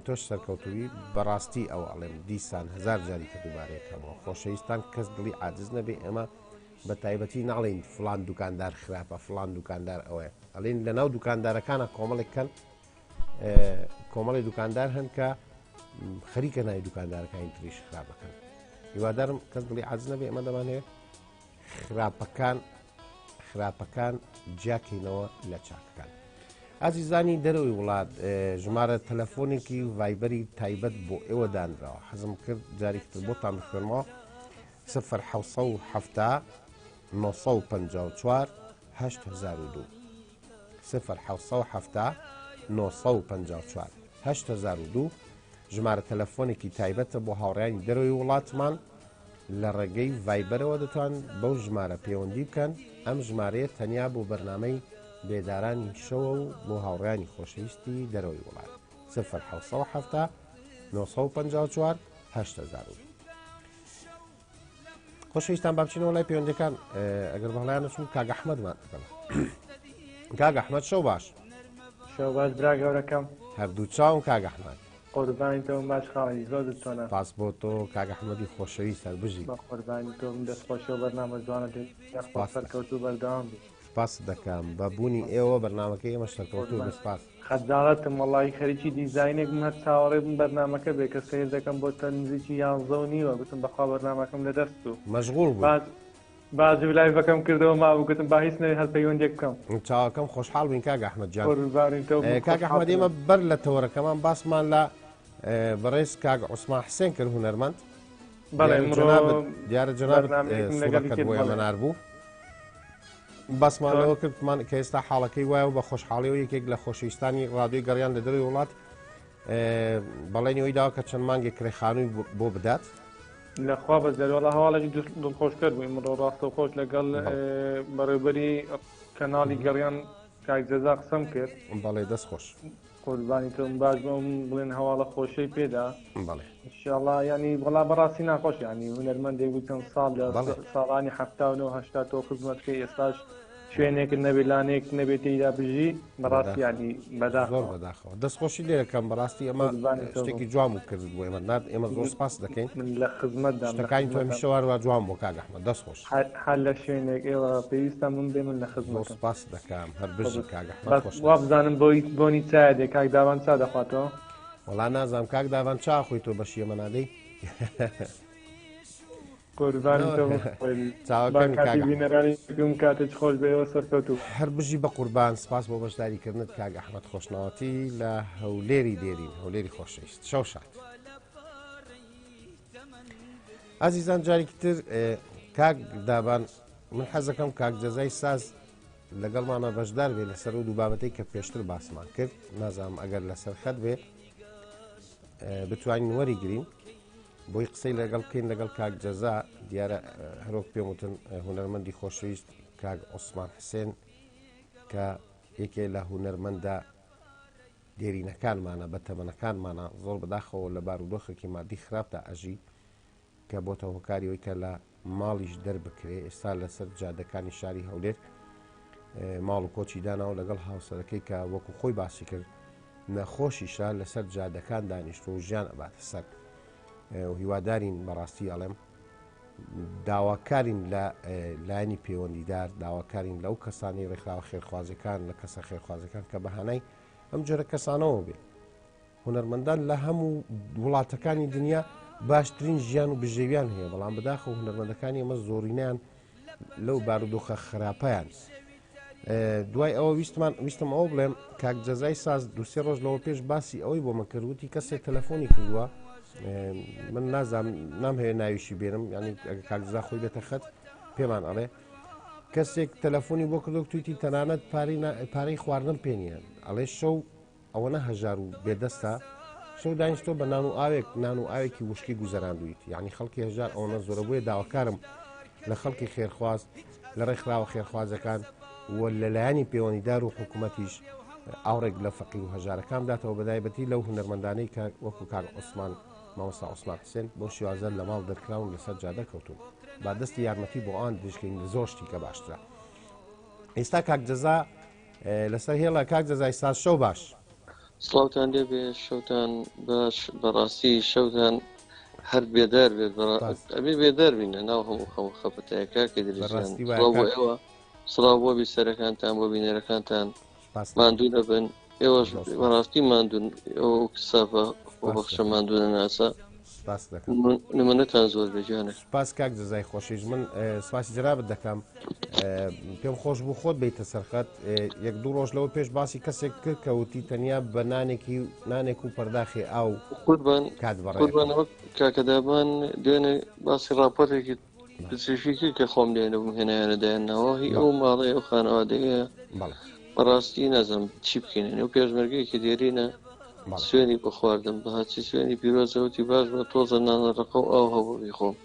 تۆش سەرکەوتووی بەڕاستی ئەوە ئەڵێم دیسان هەزار جاری کە دووبارەیەکەمەوە خۆشەویستان کەس دڵی عاجز نەبێ ئێمە بە تایبەتی ناڵێین فلان دوکاندار خراپە فلان دوکاندار ئەوەیە ئەڵێن لەناو دوکاندارەکانە کۆمەڵێک کەن کۆمەڵی دوکاندار هەن کە خەریکە ناوی دوکاندارەکانی تریش خراپەکەن هیوادارم کەس دڵی عاجز نەبێ ئەمە دەمانەوێت خراپەکان خراپەکان جیاکەینەوە لە چاکەکان ئازیزانی دەرەوەی وڵات ژمارە تەلەفۆنێکی ڤایبەری تایبەت بۆ ئێوە دانراوە حەزم کرد جارێکتر بۆتان بخوێنمەوە 0 770 954 8002 0 770. 954 8002 ژمارە تەلەفۆنێکی تایبەتە بۆ هاوڕێیانی دەرەوەی وڵاتمان لە ڕێگەی ڤایبەرەوە دەتوان بەو ژمارە پەیوەندی بکەن ئەم ژمارەیە تەنیا بۆ بەرنامەی بێدارانی شەوە و بۆ هاوڕێیانی خۆشەویستی دەرەوەی وڵات 0770 954 8002 خۆشەویستان با بچینەوە لای پەیوەندەکان ئەگەر بەڵیان نەچوو کاک ئەحمەدمان لەگەڵە کاک ئەحمەد شەو باش شەو باش برا گەورەکەم هەردوو چاوم کاک ئەحمەد قوربانی تۆ باش خاڵی زۆر چۆنە پاس بۆ تۆ کاک ئەحمەدی خۆشەویست هەر بژی بە قوربانی تۆ من دەست خۆشەوە بەرنامە جوانە دێت سەرکەوتوو بەردەوام بی سپاست دەکەم بە بوونی ئێوە بەرنامەکەی ئێمەش سەرکەوتوو بێ سپاس. خەجاڵەتم وەڵاهی خەریکی دیزاینێک بووم هەر چاوەڕێ بووم بەرنامەکە بێ کە سەیر دەکەم بۆ تە نزیکی یانزە و نیوە گوتم بەخوا بەرنامەکەم لە دەست چوو مەشغوڵ بووی. باج باج و لایڤەکەم کردەوە مابوو گوتم با هیچ نەبێ هەر پەیوەندیەک بکەم. چاوەکەم خۆشحاڵ بووین کاک ئەحمەد گیان. قوربانی تۆ بم کاک ئەحمەد خۆشحاڵترم. ئێمە بەر لە تەوەرەکەمان باسمان لە بەڕێز کاک عوسمان حسێن کرد هونەرمەند. بەڵێ دیارە ئمڕۆ جەنابت دیارە جەنابت بەرنامەیەکم لەگەڵی سوڕەکەت کرد بۆ ئێمە بەڵێ. ناربوو. باسمان چۆن؟ لەوە کردمان کە ئێستا حاڵەکەی وایە و بە خۆشحاڵیەوە یەکێک لە خۆشەویستانی ڕادیۆی گەڕیان لە دەرەوەی وڵات بەڵێنی ئەوی داوە کە چەند مانگێک کرێ خانووی بۆ بدات. لەخوا بەس دەر وەڵا هەواڵێکی دڵخۆشکەر بوو ئمڕۆ ڕاستەوخۆش لەگەڵ بەڕێوبەری کەناڵی گەڕیان کاک جەزا قسەم کرد. بەڵێ دەست خۆش. قوربانی تۆم باش بەم بڵێن هەواڵە خۆشەی پێدا بەڵێ ئینشاڵڵا یانی وەڵا بەڕاستی ناخۆش یانی هونەرمەندێک بوو چەند ساڵ لە بەڵێ ساڵانی 79 هەشتا تۆ خزمەت بکەی ئێستاش شوێنێکت نەبێ لانەیەکت نەبێ تێیدا بژی بەڕاستی بەداخەوە یانی زۆر بەداخەوە بەداخەوە دەستخۆشی لێ دەکەم بەڕاستی ئەمە قوربانی تۆ بم شتێکی جوان بوو کردت بۆ ئێمە نات ئێمە زۆر سپاس دەکەین من لە خزمەتدام لە شتەکانی تۆ خزمەتدام هەمیشە وار وا جوان بوو کاک ئەحمەد دەست خۆش هەر هەر لە شوێنێک ئێوە پێویستە من بێ من لە زۆر خزمەتم سپاس دەکەم هەر بژی کاک ئەحمەد بەس خۆشناو وابزانم بۆی بۆنی چایە دێ کاک داوان چا دەخواتەوە وەڵا نازانم کاک داڤان چا خۆی تۆ بەشی ئێمە نادەی قوربانی تۆ بم با چاوەکەمی کاک کاتی ئەحمەد بینەرانی بکەم کاتێک خۆش بێ ئێوە سەرکەوتوو. هەر بژی بە قوربان سپاس بۆ بەشداری کردنت کاک ئەحمەد خۆشناوەتی لە هەولێری دێرین هەولێری خۆشەویست شەو شاد ئازیزان جارێکی تر کاک دابان من حەزەکەم کاک جەزای ساز لەگەڵمانە بەشدار بێ لەسەر و دوو بابەتەی کە پێشتر باسمان کرد نازانم ئەگەر لەسەر خەت بێ بتوانین وەریگرین بۆی قسەی لەگەڵ بکەین لەگەڵ کاک جەزا دیارە هەرۆک پێم وتن هونەرمەندی خۆشەویست کاک عوسمان حسێن کە یەکێ لە هونەرمەندە دێرینەکانمانە بە تەمەنەکانمانە زۆر بەداخەوە لە بارودۆخێکی مادی خراپدا ئەژی کە بۆتە هۆکاری ئەوی کە لە ماڵیش دەربکرێ ئێستا لەسەر جادەکانی شاری هەولێر ماڵ و کۆچی داناوە لەگەڵ هاوسەرەکەی کە وەکو خۆی باسی کرد نەخۆشیشە لەسەر جادەکان دانیشتووە و ژیان ئەباتە سەر و هیوادارین بەڕاستی ئەڵێم داواکارین لە لایەنی پەیوەندیدار داواکارین لەو کەسانی ڕێکخراوە خێرخوازەکان لە کەسە خێرخوازەکان کە بەهانای ئەم جۆرە کەسانەوە بێ هونەرمەندان لە هەموو وڵاتەکانی دنیا باشترین ژیان و بژێویان هەیە بەڵام بەداخەوە هونەرمەندەکانی ئەمە زۆرینیان لەو بارودۆخە خراپیان دوای ئەوە ویستمان ویستم ئەوە بڵێم کاک جەزای ساز دوسێ ڕۆژ لەوە پێش باسی ئەوەی بۆ من کرد وتی کەسێک تەلەفۆنی کردووە من نازام نام هەیە ناویشی بێنم ینی ئەگە کاک جەزا خۆی بێتە خەت پێمان ئەڵێ کەسێک تەلەفۆنی بۆ کردو تویتی تەنانەت پارەی خواردن پێ نییە ئەڵێ شەو ئەوەنە هەژار و بێدەستە شەو دانیشتوە بە نان و ئاوێک نان و ئاوێکی وشکی گوزەراندویتی یعنی خەڵکی هەژار ئەوەنە زۆرە بۆیە داواکارم لە خەڵکی خێرخواز لە ڕێکخراوە خێرخوازەکان و لەلایەنی پەیوەندیدار و حکوومەتیش ئاوڕێک لە فەقیر و هەژارەکان داتەوە بەدایبەتی لەو هونەرمەندانەی کە وەکو کاک عوسمان مامۆستا عوسمان حسێن بۆ شێوازە لە ماڵ دەرکراون لەسەر جادە کەوتون با دەستی یارمەتی بۆ ئەوان درێژکەین زۆر شتی کە باشترە ئێستا کاک جەزا لەسەر هێڵە کاک جەزای ساز شەو باش. سڵاوتان لێبێ شەوتان باش بەڕاستی شەوتان هەر بێدار بێت ئەبێ بێدار بین لە ناو هەموو خەم خەفەتەیە کاکە دریسیان سڵاو بۆ ئێوە سڵاو بۆ بیسەرەکانتان بۆ بینەرەکانتان ماندوو نەبن ئێوەش بەڕاستی ماندوون ئەو سافە خۆبەخشە ماندوونە ناسە سپاس دەکەم نمونەتان زۆر بێ گیانە. سپاس کاک جەزای خۆشیش من سپاسی جەنابت دەکەم پێم خۆش بوو خۆت بیتە سەرخەت یەک دوو ڕۆژ لەوە پێش باسی کەسێک کرد کەوتی تەنیا بە نانێکی نانێک و پەرداخی ئاو قوربان کات بەڕێ قوربانەوە کاکەدابان دوێنێ باسی راپۆرتێکی پزیشکی کرد کە خۆم لێ نەبووم هێنایانە دایانناوە هی ئەو ماڵەیە ئەو خانەوادەیە بەڵێ. بەڕاستی نازانم چی بکەین ئەو پێشمەرگەیەکی دێرینە سوێنی بۆ خواردم بە هەرچی سوێنی پیرۆزە وتی باش بە تۆزە نانە ڕقە و ئاو هەبوو بیخۆم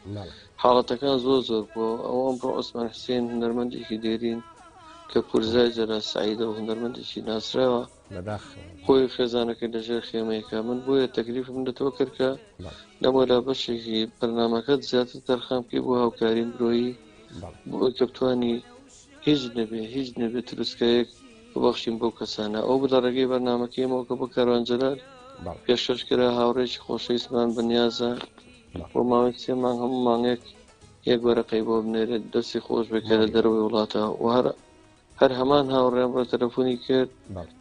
حاڵەتەکان زۆر زۆر بووە ئەو ئەمڕۆ عوسمان حسێن هونەرمەندێکی دێرین کە پورزای جەلال سەعیدە و هونەرمەندێکی ناسراوە خۆی و خێزانەکەی لەژێر خێمەیەکە من بۆیە تەکلیفم لە تۆ کرد کە لەمەلا بەشێکی بەرنامەکەت زیاتر تەرخان بکەی بۆ هاوکاری مرۆیی بۆ ئەوەی کە بتوانی هیچ نەبێ هیچ نەبێ تروسکایەک ببەخشین بەو کەسانە ئەو لە ڕێگەی بەرنامەکەی ئێمەوە کە بۆ کاروان جەلال پێشکەش کرا هاوڕێکی خۆشەویستمان بەنیازە بۆ ماوەی سێ مانگ هەموو مانگێک یەک وەرەقەی بۆ بنێرێت دەستی خۆش بێت کە لە دەرەوەی وڵاتە و هەر هەر هەمان هاوڕێم ڕێ تەلەفۆنی کرد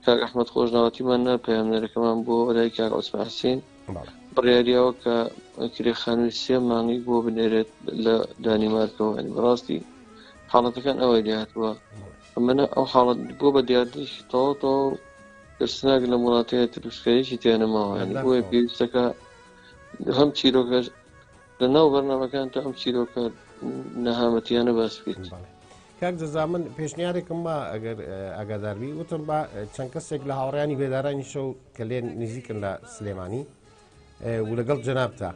کاک ئەحمەد خۆشناوەتیمان نا پەیامنێرەکەمان بۆ لای کاک عوسمان حسین بڕیاریاوە کە کرێ خانووی سێ مانگی بۆ بنێرێت لە دانیمارکەوە ینی بەڕاستی حاڵەتەکان ئەوەی لێهاتووە ئەمەە ئەو حاڵەت بۆ بە دیاردەیەکی تەواو تەواو ترسناک لە وڵاتەیە تروسکایەکی تیا نەماوە ینی بۆیە پێویستەکە هەم چیرۆکە لە ناو بەرنامەکان تا ئەم چیرۆکە نەهامەتیانە باس بکەیت. کاک جەزا من پێشنیارێکم ما ئەگەر ئاگاداربی وتم با چەند کەسێک لە هاوڕیانی بێدارانی شەو کە لێ نزیکن لە سلێمانی و لەگەڵ جەنابتا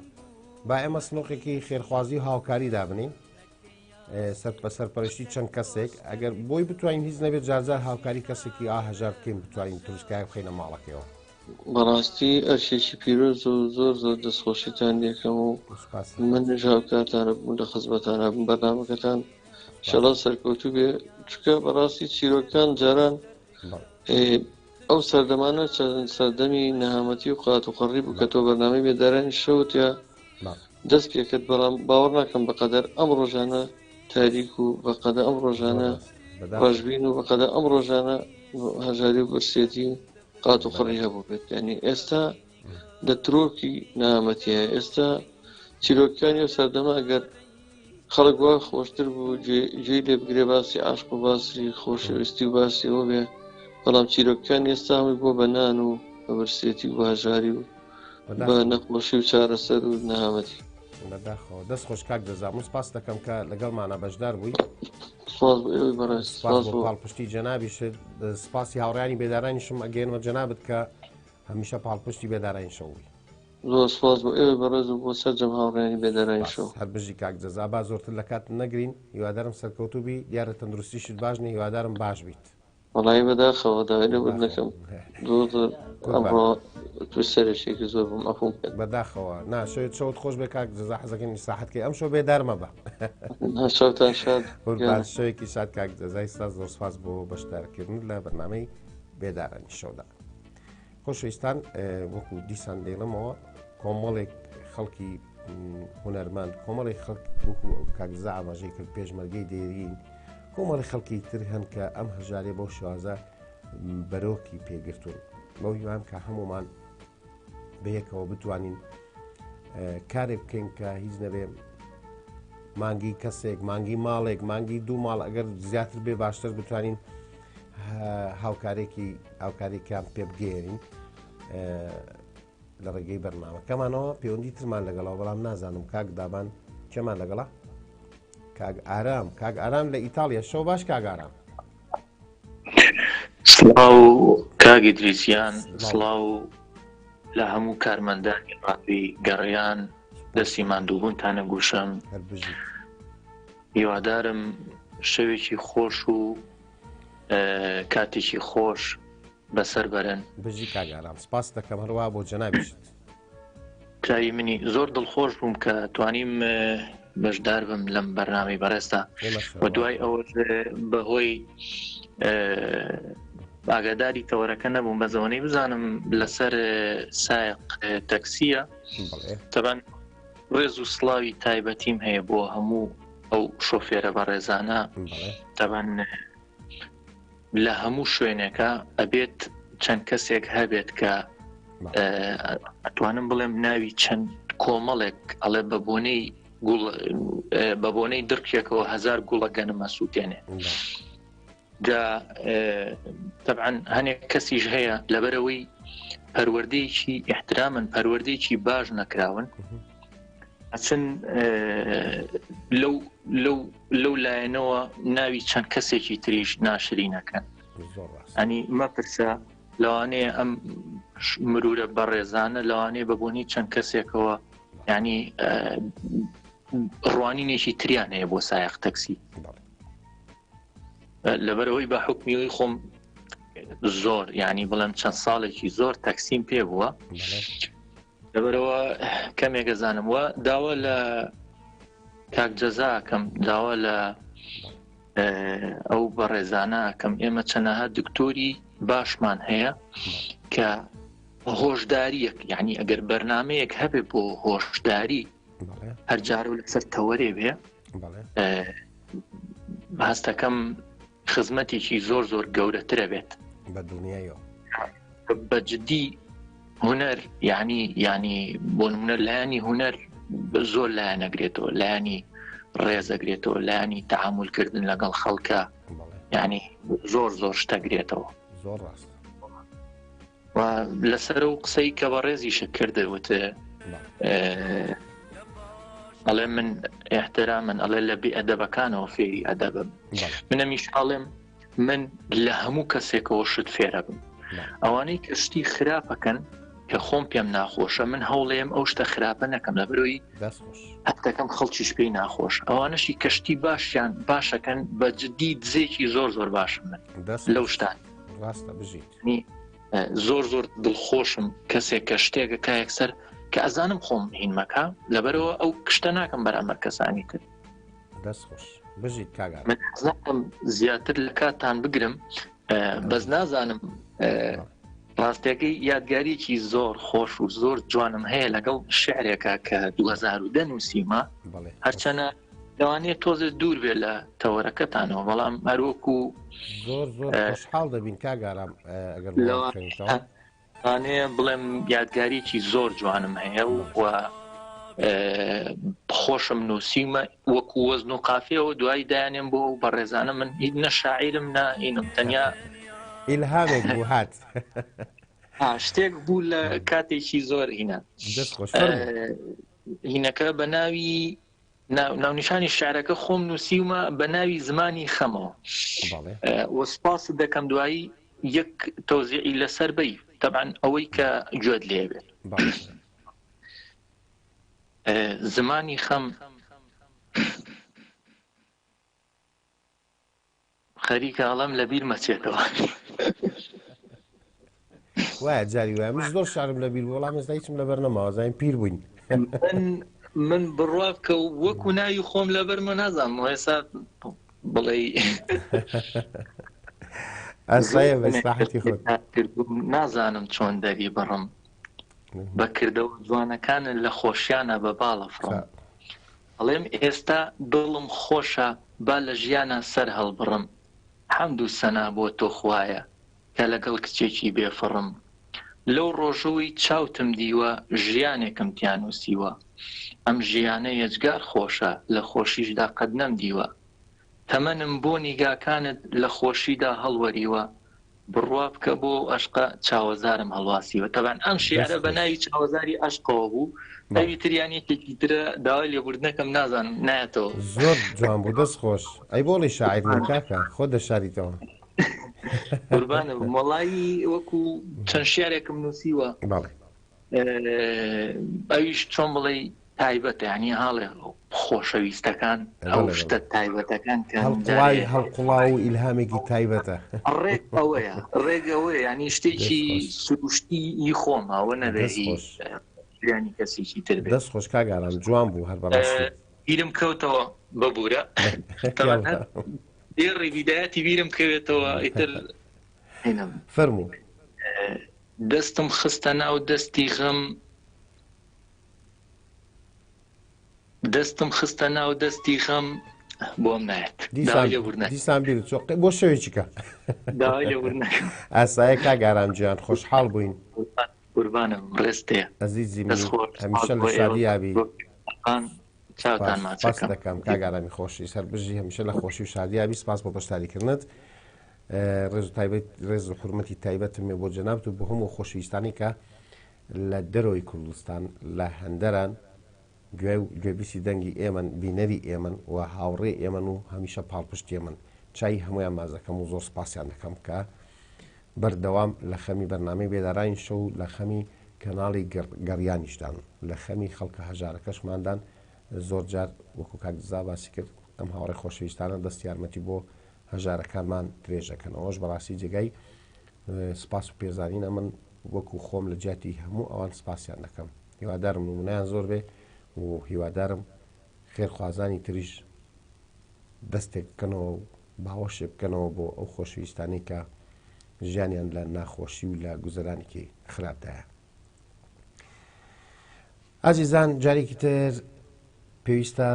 با ئێمە سنوقێکی خێرخوازی و هاوکاری دابنین سەر بە سەرپەرشتی چەند کەسێک ئەگەر بۆی بتوانین هیچ نەبێت جارجار هاوکاری کەسێکی ئا هەژار بکەین بتوانین تروسکای بخەینە ماڵەکەیەوە. بەڕاستی ئەرکێکی پیرۆز و زۆر زۆر دەستخۆشیتان لێکەم و منیش هاوکارتانە بووم لە خزمەتانە بم بەرنامەکەتان شەڵا سەرکەوتوو بێ چونکە بەڕاستی چیرۆکان جاران ئەو سەردەمانە سەردەمی نەهامەتی و قات و قڕی بوو کە تۆ بەرنامەی بێدارانی شەوت یا دەست پێکرد بەڵام باوەڕ ناکەم بەقەدەر ئەم ڕۆژانە تاریک و بەقەدە ئەم ڕۆژانە ڕەشبین و بەقەدە ئەم ڕۆژانە هەژاری و برسێتی و قات و قڕی هەبوو بێت ینی ئێستا لە ترۆکی نامەتیە ئێستا چیرۆکانی و سەردەمە ئەگەر خەڵک وا خۆشتر بوو گوێی لێ بگرێ باسی عاشق و باسی خۆشەویستی و باسی ئەوە بێ بەڵام چیرۆکەکانی ئێستا هەمووی بووە بە نان و بە برسێتی و بە هەژاری و بە نەخۆشی و چارەسەر و نەهامەتی. بەداخەوە دەست خۆش کاک جەزا من سپاس دەکەم کە لەگەڵمانە بەشدار بووی. سپاس بۆ ئێوەی بەڕێز سپاس بۆ پاڵپشتی جەنابیشت سپاسی هاوڕیانی بێدارانیشم ئەگەێنمە جەنابت کە هەمیشە پاڵپشتی بێدارانی شەو بووی. زۆر سوپاس بۆ ئێوەی بەڕێز و بۆ سەرجەم هاوڕێیانی بێدارانی شەو. هەر بژی کاک جەزا با زۆرتر لە کاتت نەگرین هیوادارم سەرکەوتوو بی دیارە تەندروستیشت باش نیە هیوادارم باش بیت. وەڵایی بەداخەوە داوای لێبوردن دەکەم زۆر زۆر ئەمڕۆ تووش سەرێشێکی زۆر بووم عەفوم بکەن. بەداخەوە نا شەوێت شەوت خۆش بێ کاک جەزا حەزەکەین ئیسراحەت کەی ئەمشەو بێدار مەبە. نا شەوتان شاد قوربان شەوێکی شاد کاک جەزای ساز زۆر سپاس بۆ بەشدارکردن لە بەرنامەی بێدارانی شەودا. خۆشەویستان وەکو دیسان دەیڵمەوە کۆمەڵێک خەڵکی هونەرمەند کۆمەڵێک خەڵک وەکو کاگزا ئاماژەی کرد پێشمەرگەی دێرین کۆمەڵی خەڵکی تر هەن کە ئەم هەژارێ بەو شێوازە بەرۆکی پێگرتوون بەو هیوام کە هەمومان بەیەکەوە بتوانین کارێک بکەین کە هیچ نەبێ مانگی کەسێک مانگی ماڵێک مانگی دوو ماڵ ئەگەر زیاتر بێ باشتر بتوانین هاوکارێکی هاوکارێکیان پێ بگەێنین لە ڕێگەی بەرنامەکەمانەوە پەیوەندی ترمان لەگەڵەوە بەڵام نازانم کاک دابان کێمان لەگەڵە کاک ئارام کاک ئارام لە ئیتاڵیا شەو باش کاک ئارام سڵاو کاک ئیدریسیان سڵاو لە هەموو کارمەندانی ڕادوی گەڕیان دەستی ماندووبوونتانە گوشم هیوادارم شەوێکی خۆش و کاتێکی خۆش بەسەر بەرن. بژی کاک ئارام سپاست دەکەم هەروا بۆ جەنابیشت. چاوی منی زۆر دڵخۆش بووم کە توانیم بەشدار بم لەم بەرنامەی بەڕێزدا و دوای ئەوە بەهۆی ئاگاداری تەوەرەکە نەبووم بە زەوەنەی بزانم لەسەر سایق تەکسیە تەبەن ڕێز و سڵاوی تایبەتیم هەیە بۆ هەموو ئەو شۆفێرە بەڕێزانە تەبەن لە هەموو شوێنێکە ئەبێت چەند کەسێک هەبێت کە ئەتوانم بڵێم ناوی چەند کۆمەڵێک ئەڵێ بە بۆنەی بە بۆنەی دڕکێکەوە هزار گوڵە گەنمە سووتێنێ جا تەبعەن هەنێک کەسیش هەیە لەبەرەوەی پەروەردەیەکی احترامن پەروەردەیەکی باش نەکراون ئەچن لەو لەو لەو لایەنەوە ناوی چەند کەسێکی تریش ناشرینەکەن. ئەنی مەپرسە لەوانەیە ئەم مرورە بەڕێزانە لەوانەیە بە بۆنی چەند کەسێکەوە ینی ڕوانینێکی تریان هەیە بۆ سایەق تەکسی لەبەرەوەی بە حکمیەوەی خۆم زۆر ینی بڵێم چەند ساڵێکی زۆر تەکسیم پێ بووە لەبەرەوە کەمێک ئەزانم وە داوا لە کاک جەزاکەم داوا لە ئەو بەڕێزانە کەم ئێمە چەنەها دکتۆری باشمان هەیە کە هۆشداریەک یعنی ئەگەر بەرنمەیەک هەبێ بۆ هۆشداری هەرجار و لەسەر تەوەرێ بێ هەستەکەم خزمەتێکی زۆر زۆر گەورەترە بێت بە دڵنیایەوە بە جدی هونەر یعنی ینی بۆ نمونە لایەنی هونەر زۆر لایەن نەگرێتەوە لایەنی ڕێزەگرێتەوە لایەنی تعاملکردن لەگەڵ خەڵکە ینی زۆر زۆر شتەگرێتەوە زۆر ڕاست و لەسەر و قسەی کە بەڕێزیشە کردە وتێ ئەڵێ من احترامن ئەڵێ لە بێ ئەدەبەکانەوە فێری ئەدەبم منەمیش ئەڵێم من لە هەموو کەسێکەوە شت فێرە بم ئەوانەی کە شتی خراپەکەن کە خۆم پێم ناخۆشە من هەوڵێم ئەو شتە خراپە نەکەم لە بەرەوەی هەتەکەم خەڵکیش پێی ناخۆش ئەوانەشی کەشتی باشیان باشەکەن بە جدی دزێکی زۆر زۆر باشم من لەو شتان ڕاستە بژیت زۆر زۆر دڵخۆشم کەسێک کە شتێکە کا یەکسەر کە ئەزانم خۆم هینمەکە لەبەرەوە ئەو کشتە ناکەم بەرامبەر کەسانی تر دەست خۆش بژیت کاک من حەزناکەم زیاتر لە کاتتان بگرم بەس نازانم ڕاستەکەی یادگاریکی زۆر خۆش و زۆر جوانم هەیە لەگەڵ شعرێکە کە 2010 نووسیمە هەرچەنە لەوانەیە تۆزێ دوور بێ لە تەوەرەکەتانەوە بەڵام هەروەکو زۆر زۆر خۆشحاڵ دەبین کاک ئارام ئەگەر لەوانەیە بڵێم یادگاریکی زۆر جوانم هەیە و خۆشم نووسیمە وەکو وەزن و قافیەوە دوای دایانێم بۆ ئەو بەڕێزانە من هیچ نە شاعیرم نە ئینم تەنیا ئیلهامێک بوو هات شتێک بوو لە کاتێکی زۆر هینا دەست خۆش هینەکە بە ناوی ناونیشانی شعرەکە خۆم نووسیومە بە ناوی زمانی خەمەوە و سپاست دەکەم دوایی یەک تەوزیعی لەسەر بی تەبعەن ئەوەی کە گوێت لێ بێت زمانی خەم خەریکە ئەڵێم لە بیر مەچێتەوە. وایە جاری وایە من زۆر شعرم لە بیر بوو بەڵام ئێستا هیچم لەبەر نەماوە زانیم پیر بووین. من من بڕوا بکە و وەکو ناوی خۆم لەبەرمە نازانم ئێستا بڵێ ئاسایە بە ئیسراحەتی خۆت. نازانم چۆن دەری بڕم بە کردەوە جوانەکانت لە خۆشیانە بە باڵە فڕم ئەڵێم ئێستا دڵم خۆشە با لە ژیانا سەر هەڵبڕم حەمد و سەنا بۆ تۆ خوایە کە لەگەڵ کچێکی بێ فڕم لەو ڕۆژەوەی چاوتم دیوە ژیانێکم تیا نووسیوە ئەم ژیانە یەجگار خۆشە لە خۆشیشدا قەت نەمدیوە تەمەنم بۆ نیگاکانت لە خۆشیدا هەڵوەریوە بڕوا بکە بۆ ئەو ئەشقە چاوەزارم هەڵواسیوە تەبعەن ئەم شیعرە بە ناوی چاوەزاری ئەشقەوە بوو ئەوی تریان یەکێکی ترە داوای لێبوردنەکەم نازانم نایەتەوە زۆر جوان بوو دەست خۆش ئەی بۆڵی شاعیر بوون کاکە خۆ دەشاریتەوە قوربانە بم وەڵایی وەکو چەند شیعرێکم نووسیوە بەڵێ ئەویش چۆن بڵێی تایبەتە یانی هاڵێ خۆشەویستەکان ئەو شتە تایبەتەکان کە هەڵقوڵاوی هەڵقوڵاو و ئیلهامێکی تایبەتە ڕێک ئەوەیە ڕێک ئەوەیە ینی شتێکی سروشتی ئی خۆمەوە نەبێ ژیانی کەسێکی تر بێت دەست خۆش کاک ئارام جوان بوو هەر بەڕاستی بیرم کەوتەوە ببوورە دێڕی بیدایەتی بیرم کەوێتەوە ئیتر فەرموو دەستم خستە ناو دەستی غەم دەستم خستە ناو دەستی غەم بۆم نایەت دیسان دیسان بیر چۆ بۆ شەوێکی کە داوای لێبوردن ئەکەم ئاسایە کاک ئارام گیان خۆشحاڵ بووین قوربانم ڕێزتێ ئەزیزی من هەمیشە لە شادیابی چاوتان ماچەکەم دەکەم کاک ئارامی خۆشی سەر بژی هەمیشە لە خۆشی و شادیابی سپاس بۆ بەشداریکردنت ڕێز و تایبەت ڕێز و حورمەتی تایبەتم هەیە بۆ جەنابت و بۆ هەموو خۆشەویستانی کە لە دەرەوەی کوردستان لە هەندەران گوێ و گوێبیستی دەنگی ئێمەن بینەری ئێمەن و هاوڕێ ئێمەن و هەمیشە پاڵپشتی ئێمەن. چای هەمویان مازەکەم و زۆر سپاسیان دەکەم کە بەردەوام لە خەمی بەرنامەی بێدارانی شەو لە خەمی کەناڵی گەڕیانیشدان لە خەمی خەڵکە هەژارەکەشماندان زۆر جار وەکو کاک دزا باسی کرد ئەم هاوڕێ خۆشەویستانە دەست یارمەتی بۆ هەژارەکانمان درێژ دەکەن ئەوەش بەڕاستی جێگای سپاس و پێزانینە من وەکو خۆم لە جیاتی هەموو ئەوان سپاسیان دەکەم هیوادارم نمونیان زۆر بێ و هیوادارم خێرخوازانی تریش دەستێک بکەنەوە و باوەشێ بکەنەوە بۆ ئەو خۆشەویستانەی کە ژیانیان لە ناخۆشی و لە گوزەرانێکی خراپدایە. ئازیزان جارێکی تر پێویستە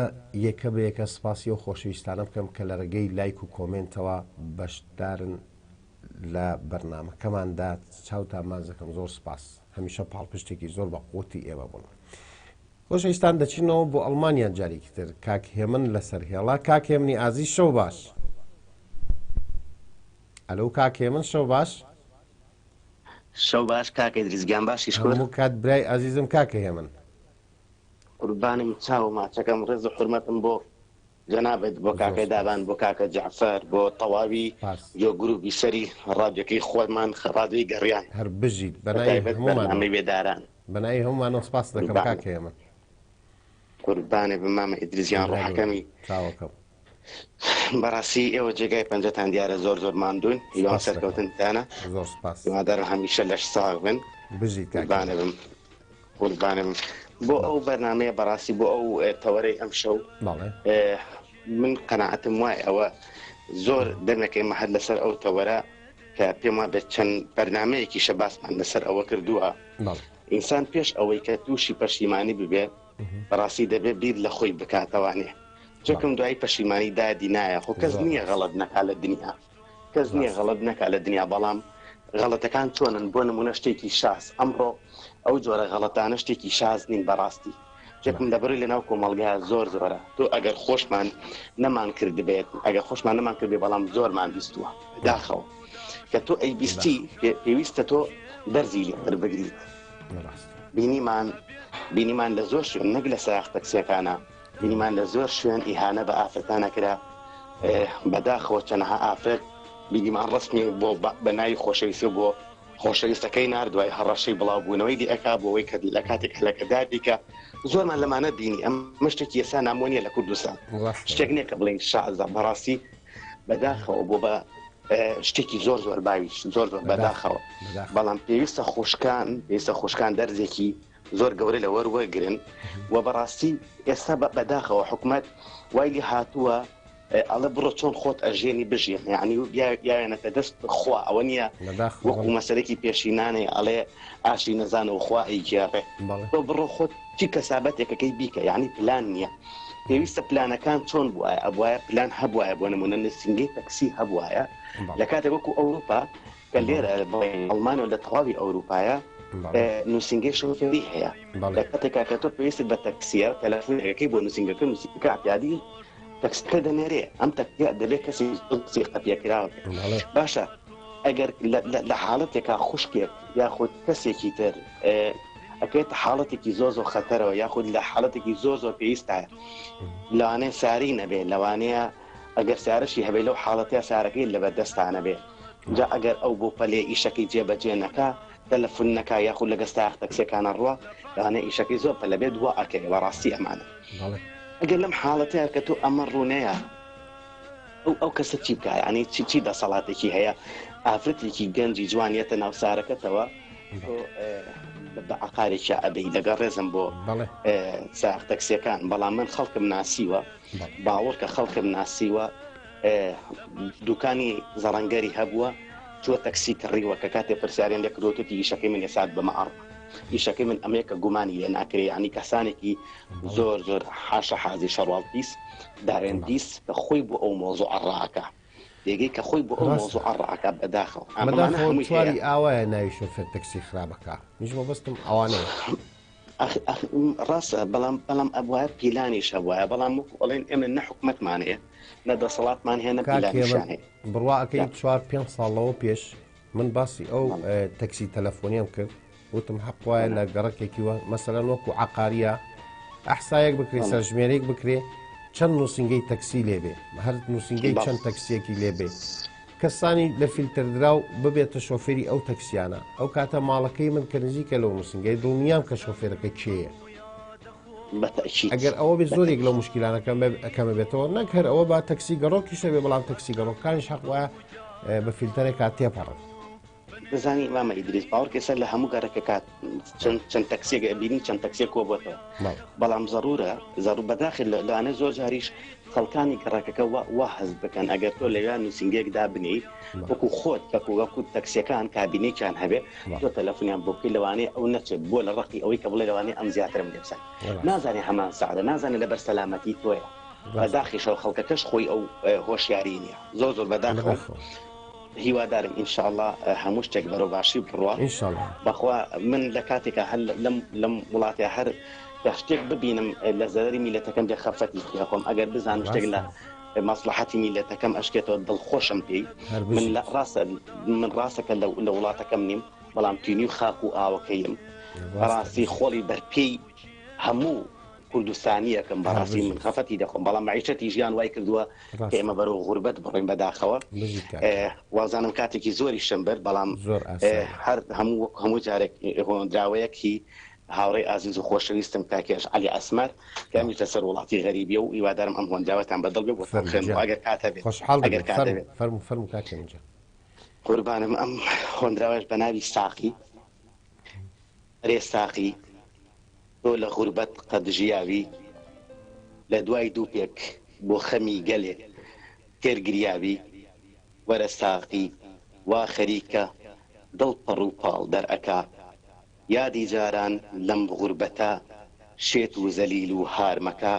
یەکە بە یەکە سپاسی ئەو خۆشەویستانە بکەم کە لە ڕێگەی لایک و کۆمێنتەوە بەشدارن لە بەرنامەکەماندا چاوتان ماچ دەکەم زۆر سپاس هەمیشە پاڵپشتێکی زۆر بە قوتی ئێمە بوون. خۆشەویستان دەچینەوە بۆ ئەڵمانیا جارێکی تر کاک هێمن لەسەر هێڵە کاک هێمنی ئازیز شەو باش ئەلو کاک هێمن شەو باش شەو باش کاکە ئیدریس گیان باشی شکور. هەموو کات برای ئازیزم کاکە هێمن. قوربانم چاو ماچەکەم ڕێز و حورمەتم بۆ جەنابت بۆ زۆر کاکە سوپاس. دابان بۆ کاکە جەعفەر بۆ تەواوی سوپاس. گوێگر و بیسەری ڕادیۆکەی خۆمان ڕادیۆی گەڕیان هەر بژیت بە بەناوی تایبەت هەموومانەوە. بەرنامەی بێداران. بەناوی هەموومانەوە سوپاست دەکەم قوربانت. کاکە هێمن. قوربانت بم مامە ئیدریس گیان برای گەورەم. ڕۆحەکەمی. چاوەکەم. بەڕاستی ئێوە جێگای پەنجەتان دیارە زۆر زۆر ماندوون هیوام سپاست دەکەم. سەرکەوتنتانە زۆر سپاس. هیوادارم هەمیشە لەش ساغ بن بژیت کاک قوربانت هێمن. بم قوربانت بم بۆ بەڵێ. ئەو بەرنامەیە بەڕاستی بۆ ئەو تەوەرەی ئەمشەو بەڵێ. من قەناعەتم وایە ئەوە زۆر دەمێکە ئێمە هەر لەسەر ئەو تەوەرە کە پێم وابێت چەند بەرنامەیەکیشە باسمان لەسەر ئەوە کردووە بەڵێ. ئینسان پێش ئەوەی کە تووشی پەشیمانی ببێ بەڕاستی دەبێ بیر لە خۆی بکاتەوانێ چەکم دوای پەشیمانی دادی نایە خۆ کەس نییە غەڵت نەکا لە دنیا کەس نییە غەڵت نەکا لە دنیا بەڵام غەڵەتەکان چۆنن بۆ نمونە شتێکی شاز ئەمڕۆ ئەو جۆرە غەڵەتانە شتێکی شاز نین بەڕاستی چەکم لەبەری لەناو کۆمەڵگا زۆر زۆرە تۆ ئەگەر خۆشمان نەمان کردبێت ئەگەر خۆشمان نەمان کردێ بەڵام زۆرمان بیستووە داخەوە کە تۆ ئەی بیستی پێویستە تۆ دەرزی لێ بگریت بینیمان بینیمان لە زۆر شوێن نەک لە سایەق تەکسیەکانە بینیمان لە زۆر شوێن ئیهانە بە ئافرەتان ئەکرا بەداخەوە چەنەها ئافرەت بینیمان ڕسمی بۆ بە ناوی خۆشەویستی بۆ خۆشەویستەکەی نار دوای هەڕەشەی بڵاوبوونەوەی لێ ئەکا بۆ ئەوەی کە لە کاتێک هەلەکەدار بیکە زۆرمان لەمانە بینی ئەم شتێکی ئێستا نامۆ نییە لە کوردستان شتێک نییە کە بڵێین شازە بەڕاستی بەداخەوە بۆ بە شتێکی زۆر زۆر باویش زۆر زۆر بەداخەوە بەڵام پێویستە خوشکان پێویستە خوشکان دەرزێکی زۆر گەورە لە وەروەگرن و بەڕاستی ئێستا بەداخەوە حکومەت وای لێ هاتووە ئەڵێ بڕۆ چۆن خۆت ئەژێنی بژێن یعنی یاوێنەتە دەست خوا ئەوە نییە وەکو مەسەرێکی پێشینانێ ئەڵێ ئاشی نەزان و خوا ئەیگێڕێ تۆ بڕۆ خۆت چی کەسابەتێکەکەی بیکە یعنی پلان نییە پێویستە پلانەکان چۆن بواە ئەبواە پلان هەبواە بۆ نمونە نووسینگەی تەکسی هەبواە لە کاتێک وەکو ئەوروپا کە لێرە بڵێین ئەڵمانیا و لە تەواوی ئەوروپایە نووسینگەی شۆفێری هەیە لە کاتێکا کە تۆ پێویستت بە تەکسیە تەلەفۆنەکەی بۆ نووسینگەکە نووسینگەکە اعتیادی تەکسەکە دەنێرێ ئەم تەکسیە دەبێت کەسی سیقە پێکراوە باشە ئەگەر لە حاڵەتێکا خوشکێک یاخود کەسێکی تر ئەکەێتە حاڵەتێکی زۆر زۆر خەتەرەوە یاخود لە حاڵەتێکی زۆر زۆر پێویستە لەوانەیە ساری نەبێ لەوانەیە ئەگەر سارەشی هەبێ لەو حاڵەتەیا سارەکەی لەبەر دەستا نەبێ جا ئەگەر ئەو بۆ پەلێ ئیشەکەی جێ بەجێ نەکا تەلەفون نەکا یاخود لەگە سایەق تەکسیەکانە ڕوا لەوانەیە ئیشەکەی زۆر پەلە بێت وا ئەکەوێ بەڕاستی ئەمانە ئەگەر لەم حاڵەتەیا کە تۆ ئەمە ڕوونەیە ئەو ئەو کەسە چی بکا یعنی چی چی دەسەڵاتێکی هەیە ئافرەتێکی گەنجی جوان یەتە ناو سارەکەتەوە تۆ بە عقارێکیا ئەبەی لەگەڵ ڕێزم بۆ سایەق تەکسیەکان بەڵام من خەڵکم ناسیوە باوەڕکە خەڵکم ناسیوە دوکانی زەڕەنگەری هەبووە چووە تەکسی کڕیوە کە کاتێ پرسیاریان لێ کردووە وتی ئیشەکەی من ئێسات بەمە ئەڕوا ئیشەکەی من ئەمەیە کە گومانی لێ ناکرێ یعنی کەسانێکی زۆر زۆر حاشا حازی شەڕواڵ پیس داوێن پیس کە خۆی بۆ ئەو مۆزوعە ڕاکە تێگەی کە خۆی بۆ ئەو مۆزوعە ڕاکە بەداخەوە ئەمانە بەداخەوە هەمووی هەیە چواری ئاوایە ناوی شۆفێر تەکسی خراپەکە منیش مەبەستم ئەوانەیە. ئەخ ئەخ ڕاستە بەڵام بەڵام ئەبوایە پیلانیش هەبوایە بەڵام وەکو ئەڵێن ئێمە نە حکومەتمان هەیە نە دەسەڵاتمان هەیە نە کاک هێمن پیلانیشیان هەیە بڕوا ئەکەی یا چوار پێنج ساڵ لەوە پێش من باسی ئەو بەڵێ ئە، تەکسی تەلەفۆنیەم کرد وتم حەق وایە بەڵێ لە گەڕەکێکی وە مەسەلەن وەکو عەقاریە ئەحسایەک بکرێ بەڵێ سەرژمێرێک بکرێ. چەند نووسینگەی تەکسی لێبێ هەر نووسینگەی چەند تەکسیەکی لێبێ کەسانی لە فیلتەردراو ببێتە شۆفێری ئەو تەکسیانە ئەو کاتە ماڵەکەی من کە نزیکە لەو نووسینگەی دڵنیام کە شۆفێرەکە کێیە ئەگەر ئەوە بێ زۆرێک لەو مشکلانە کەمە بێتەوە نەک هەر ئەوە با تەکسی گەڕۆکیشە بێ بەڵام تەکسی گەڕۆکانیش حەق وایە بە فیلتەرێکا تێپەڕن. دەزانی مامە ئیدریس باوەڕکە سەر لە هەموو گەڕەکەکات چەند چەند تەکسیەک ئەبینی چەند تەکسیە کۆ بۆتەوە بەڵام زەرورە زەڕوو بەداخل لەوانە زۆر جاریش خەڵکانی گەڕەکەکە وا هەست بکەن ئەگەر تۆ لەوێ نووسینگەیەک دابنێی وەکو خۆت وەکو وەکو تەکسیەکان کابینێکیان هەبێ تۆ تەلەفۆنیان بۆ بکەی لەوانەیە ئەو نەچێت بۆ لە ڕقی ئەوەی کە بڵێ لەوانەیە ئەم زیاترم لێ بسەن نازانێ هەمان سعرە نازانێ لەبەر سەلامەتی تۆیە بەداخیشەوە خەڵکەکەش خۆی ئەو هۆشیاری نییە زۆر زۆر بەداخەوە هیوادارم ان شاء اللە هەموو شتێک بەرەو باشی بڕوا ان شاء اللە. بەخوا من لە کاتێکا هەر لەم لەم وڵاتێ هەر کە شتێک ببینم لە زەرەری میلەتەکەم بێ خەفەتی پێ خۆم ئەگەر بزانم شتێک لە ڕاستە مەسڵەحەتی میلەتەکەم ئەشکێتەوە دڵخۆشم پێی هەر من لە بژیت. ڕاستە من ڕاستە کە لە لە وڵاتەکەم نیم بەڵام تینوی خاک و ئاوەکەیم ڕاستە بەڕاستی بژیت. خۆڵی بەرپێی هەموو کوردستانیەکم هەر بەڕاستی من بژیت. خەفەتی دەخۆم بەڵام مەعیشەتی ژیان وای کردووە کە ڕاستە. ئێمە بەرەو غوربەت بڕۆین بەداخەوە بژیت کاک هێمن. وازانم کاتێکی زۆریشم برد بەڵام زۆر ئاساییە. هەر هەموو وەک هەموو جارێک هۆنراوەیەکی هاوڕێی ئازیز و خۆشەویستم کاک هێش عەلی ئەسمەر کە ئەمیش لەسەر وڵاتی غەریبیە و هیوادارم ئەم هۆنراوەتان بە دڵ بێ بۆتان فەرموو بخوێنمەوە گیان. ئەگەر کات هەبێت خۆشحاڵ ئەگەر دەبین. کات فەرموو هەبێت. فەرموو فەرموو کاک هێمن گیان. قوربانم ئەم هۆنراوەش بە ناوی ساقی ئەرێ ساقی تۆ لە غوربەت قەت ژیاوی؟ لە دوای دووپێک بۆ خەمی گەلێ تێر گریاوی؟ وەرە ساقی وا خەریکە دڵ پەڕ و پاڵ دەرئەکا یادی جاران لەم غوربەتە شێت و زەلیل و هار مەکە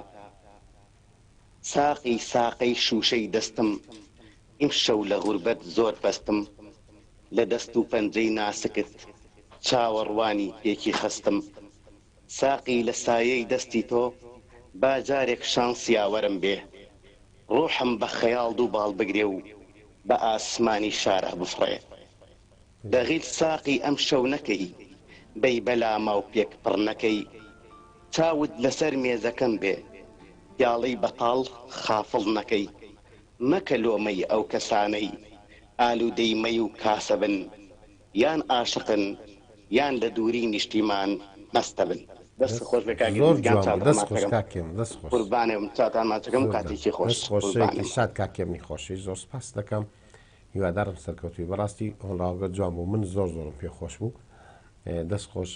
ساقی ساقەی شووشەی دەستم ئیمشەو لە غوربەت زۆر پەستم لە دەست و پەنجەی ناسکت چاوەڕوانی پێکی خەستم ساقی لە سایەی دەستی تۆ با جارێک شانس یاوەرم بێ ڕۆحم بە خەیاڵ دوو باڵ بگرێ و بە ئاسمانی شارا بفڕێ دەغیل ساقی ئەمشەو نەکەی بەی بەلاما و پێک پڕ نەکەی چاوت لەسەر مێزەکەم بێ پیاڵەی بەتاڵ خافڵ نەکەی مەکە لۆمەی ئەو کەسانەی ئالوودەی مەی و کاسەبن یان ئاشقن یان لە دووری نیشتیمان مەستەبن. دەست خۆش بێ کاک زۆر ئیدریس گیان جوان بوو چاوتان دەست خۆش ماچەکەم کاک هێمن دەست خۆش قوربانم چاوتان ماچەکەم و زۆر کاتێکی دەست خۆش دەست خۆش شەوێکی قوربانم. شاد کاک هێمنی خۆشەویست زۆر سپاست دەکەم هیوادارم سەرکەوتووی بەڕاستی هۆنراوەکە جوان بوو من زۆر زۆرم پێ خۆش بوو دەست خۆش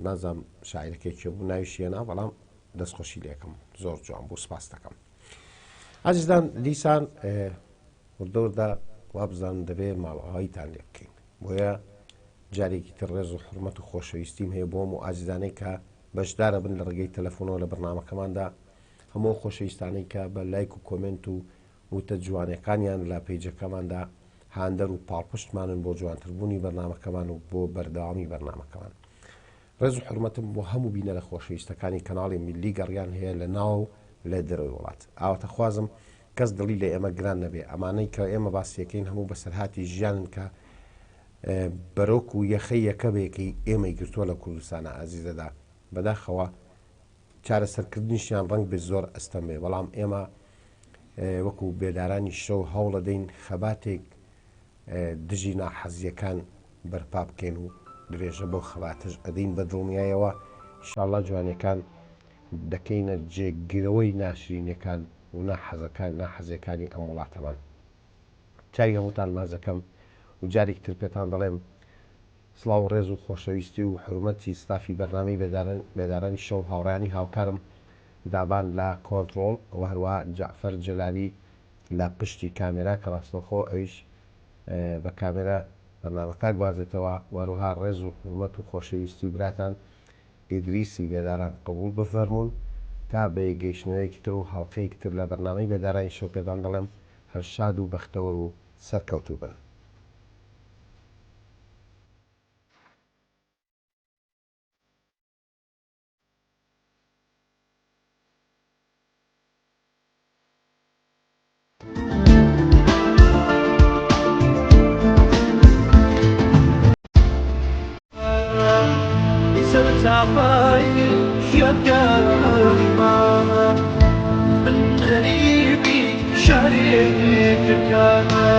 نازام شاعیرەکەی کێ بوو ناویشی هێنا بەڵام دەست خۆشی لێکم زۆر جوان بوو سپاس دەکەم ئازیزان دیسان وردە وردە وابزانم دەبێ ماڵئاواییتان لێ بکەین بۆیە جارێکی تر ڕێز و حرمەت و خۆشەویستیم هەیە بۆم و ئازیزانەی کە بەشدارە بن لە ڕێگەی تەلەفۆنەوە لە بەرنامەکەماندا هەموو خۆشەویستانەی کە بە لایک و کۆمێنت و وتە جوانەکانیان لە پەیجەکەماندا هاندەر و پاڵپشتمانن بۆ جوانتربوونی بەرنامەکەمان و بۆ بەردەوامی بەرنامەکەمان ڕێز و حورمەتم بۆ هەموو بینەرە خۆشەویستەکانی کەناڵی میللی گەڕیان هەیە لە ناو و لە دەرەوەی وڵات. ئاواتەخوازم کەس دڵی لە ئێمە گران نەبێ. ئەمانەی کە ئێمە باسیەکەین هەموو بەسەرهاتی ژیانن کە بەرۆک و یەخەی یەکە بە یەکەی ئێمەی گرتووە لە کوردستانە ئازیزەدا. بەداخەوە چارەسەرکردنیشیان ڕەنگ بێ زۆر ئەستەم بێ، بەڵام ئێمە وەکو بێدارانی شەو هەوڵەدەین خەباتێک دژی ناحەزییەکان بەرپا بکەین و درێژە بەو خەباتەش ئەدەین بە دڵنیایەوە ئیشاڵڵا جوانیەکان دەکەینە جێگرەوەی ناشرینیەکان و ناحەزەکان ناحەزیەکانی ئەم وڵاتەمان چاوی هەمووتان ماچ دەکەم و جارێکی تر پێتان دەڵێم سڵاو و ڕێز و خۆشەویستی و حورمەتی ستافی بەرنامەی بێداران بێدارانی شەو هاوڕێیانی هاوکارم دابان لە کۆنتڕۆڵ و هەروەها جەعفەر جەلالی لە پشتی کامێرا کە ڕاستەوخۆ ئەویش بە کامێرا بەرنامەکە گوازێتەوە و هەروەها ڕێز و حورمەت و خۆشەویستی براتان ئیدریسی بێداران قبوڵ بفەرموون تا بە یەکگەیشتنەوەیەکی تر و هەڵقەیەکی تر لە بەرنامەی بێدارانی شەو پێتان دەڵێم هەر شاد و بەختەوەر و سەرکەوتوو بن. سەرتاپای ژیانگەرما من. جارێ کرکانە.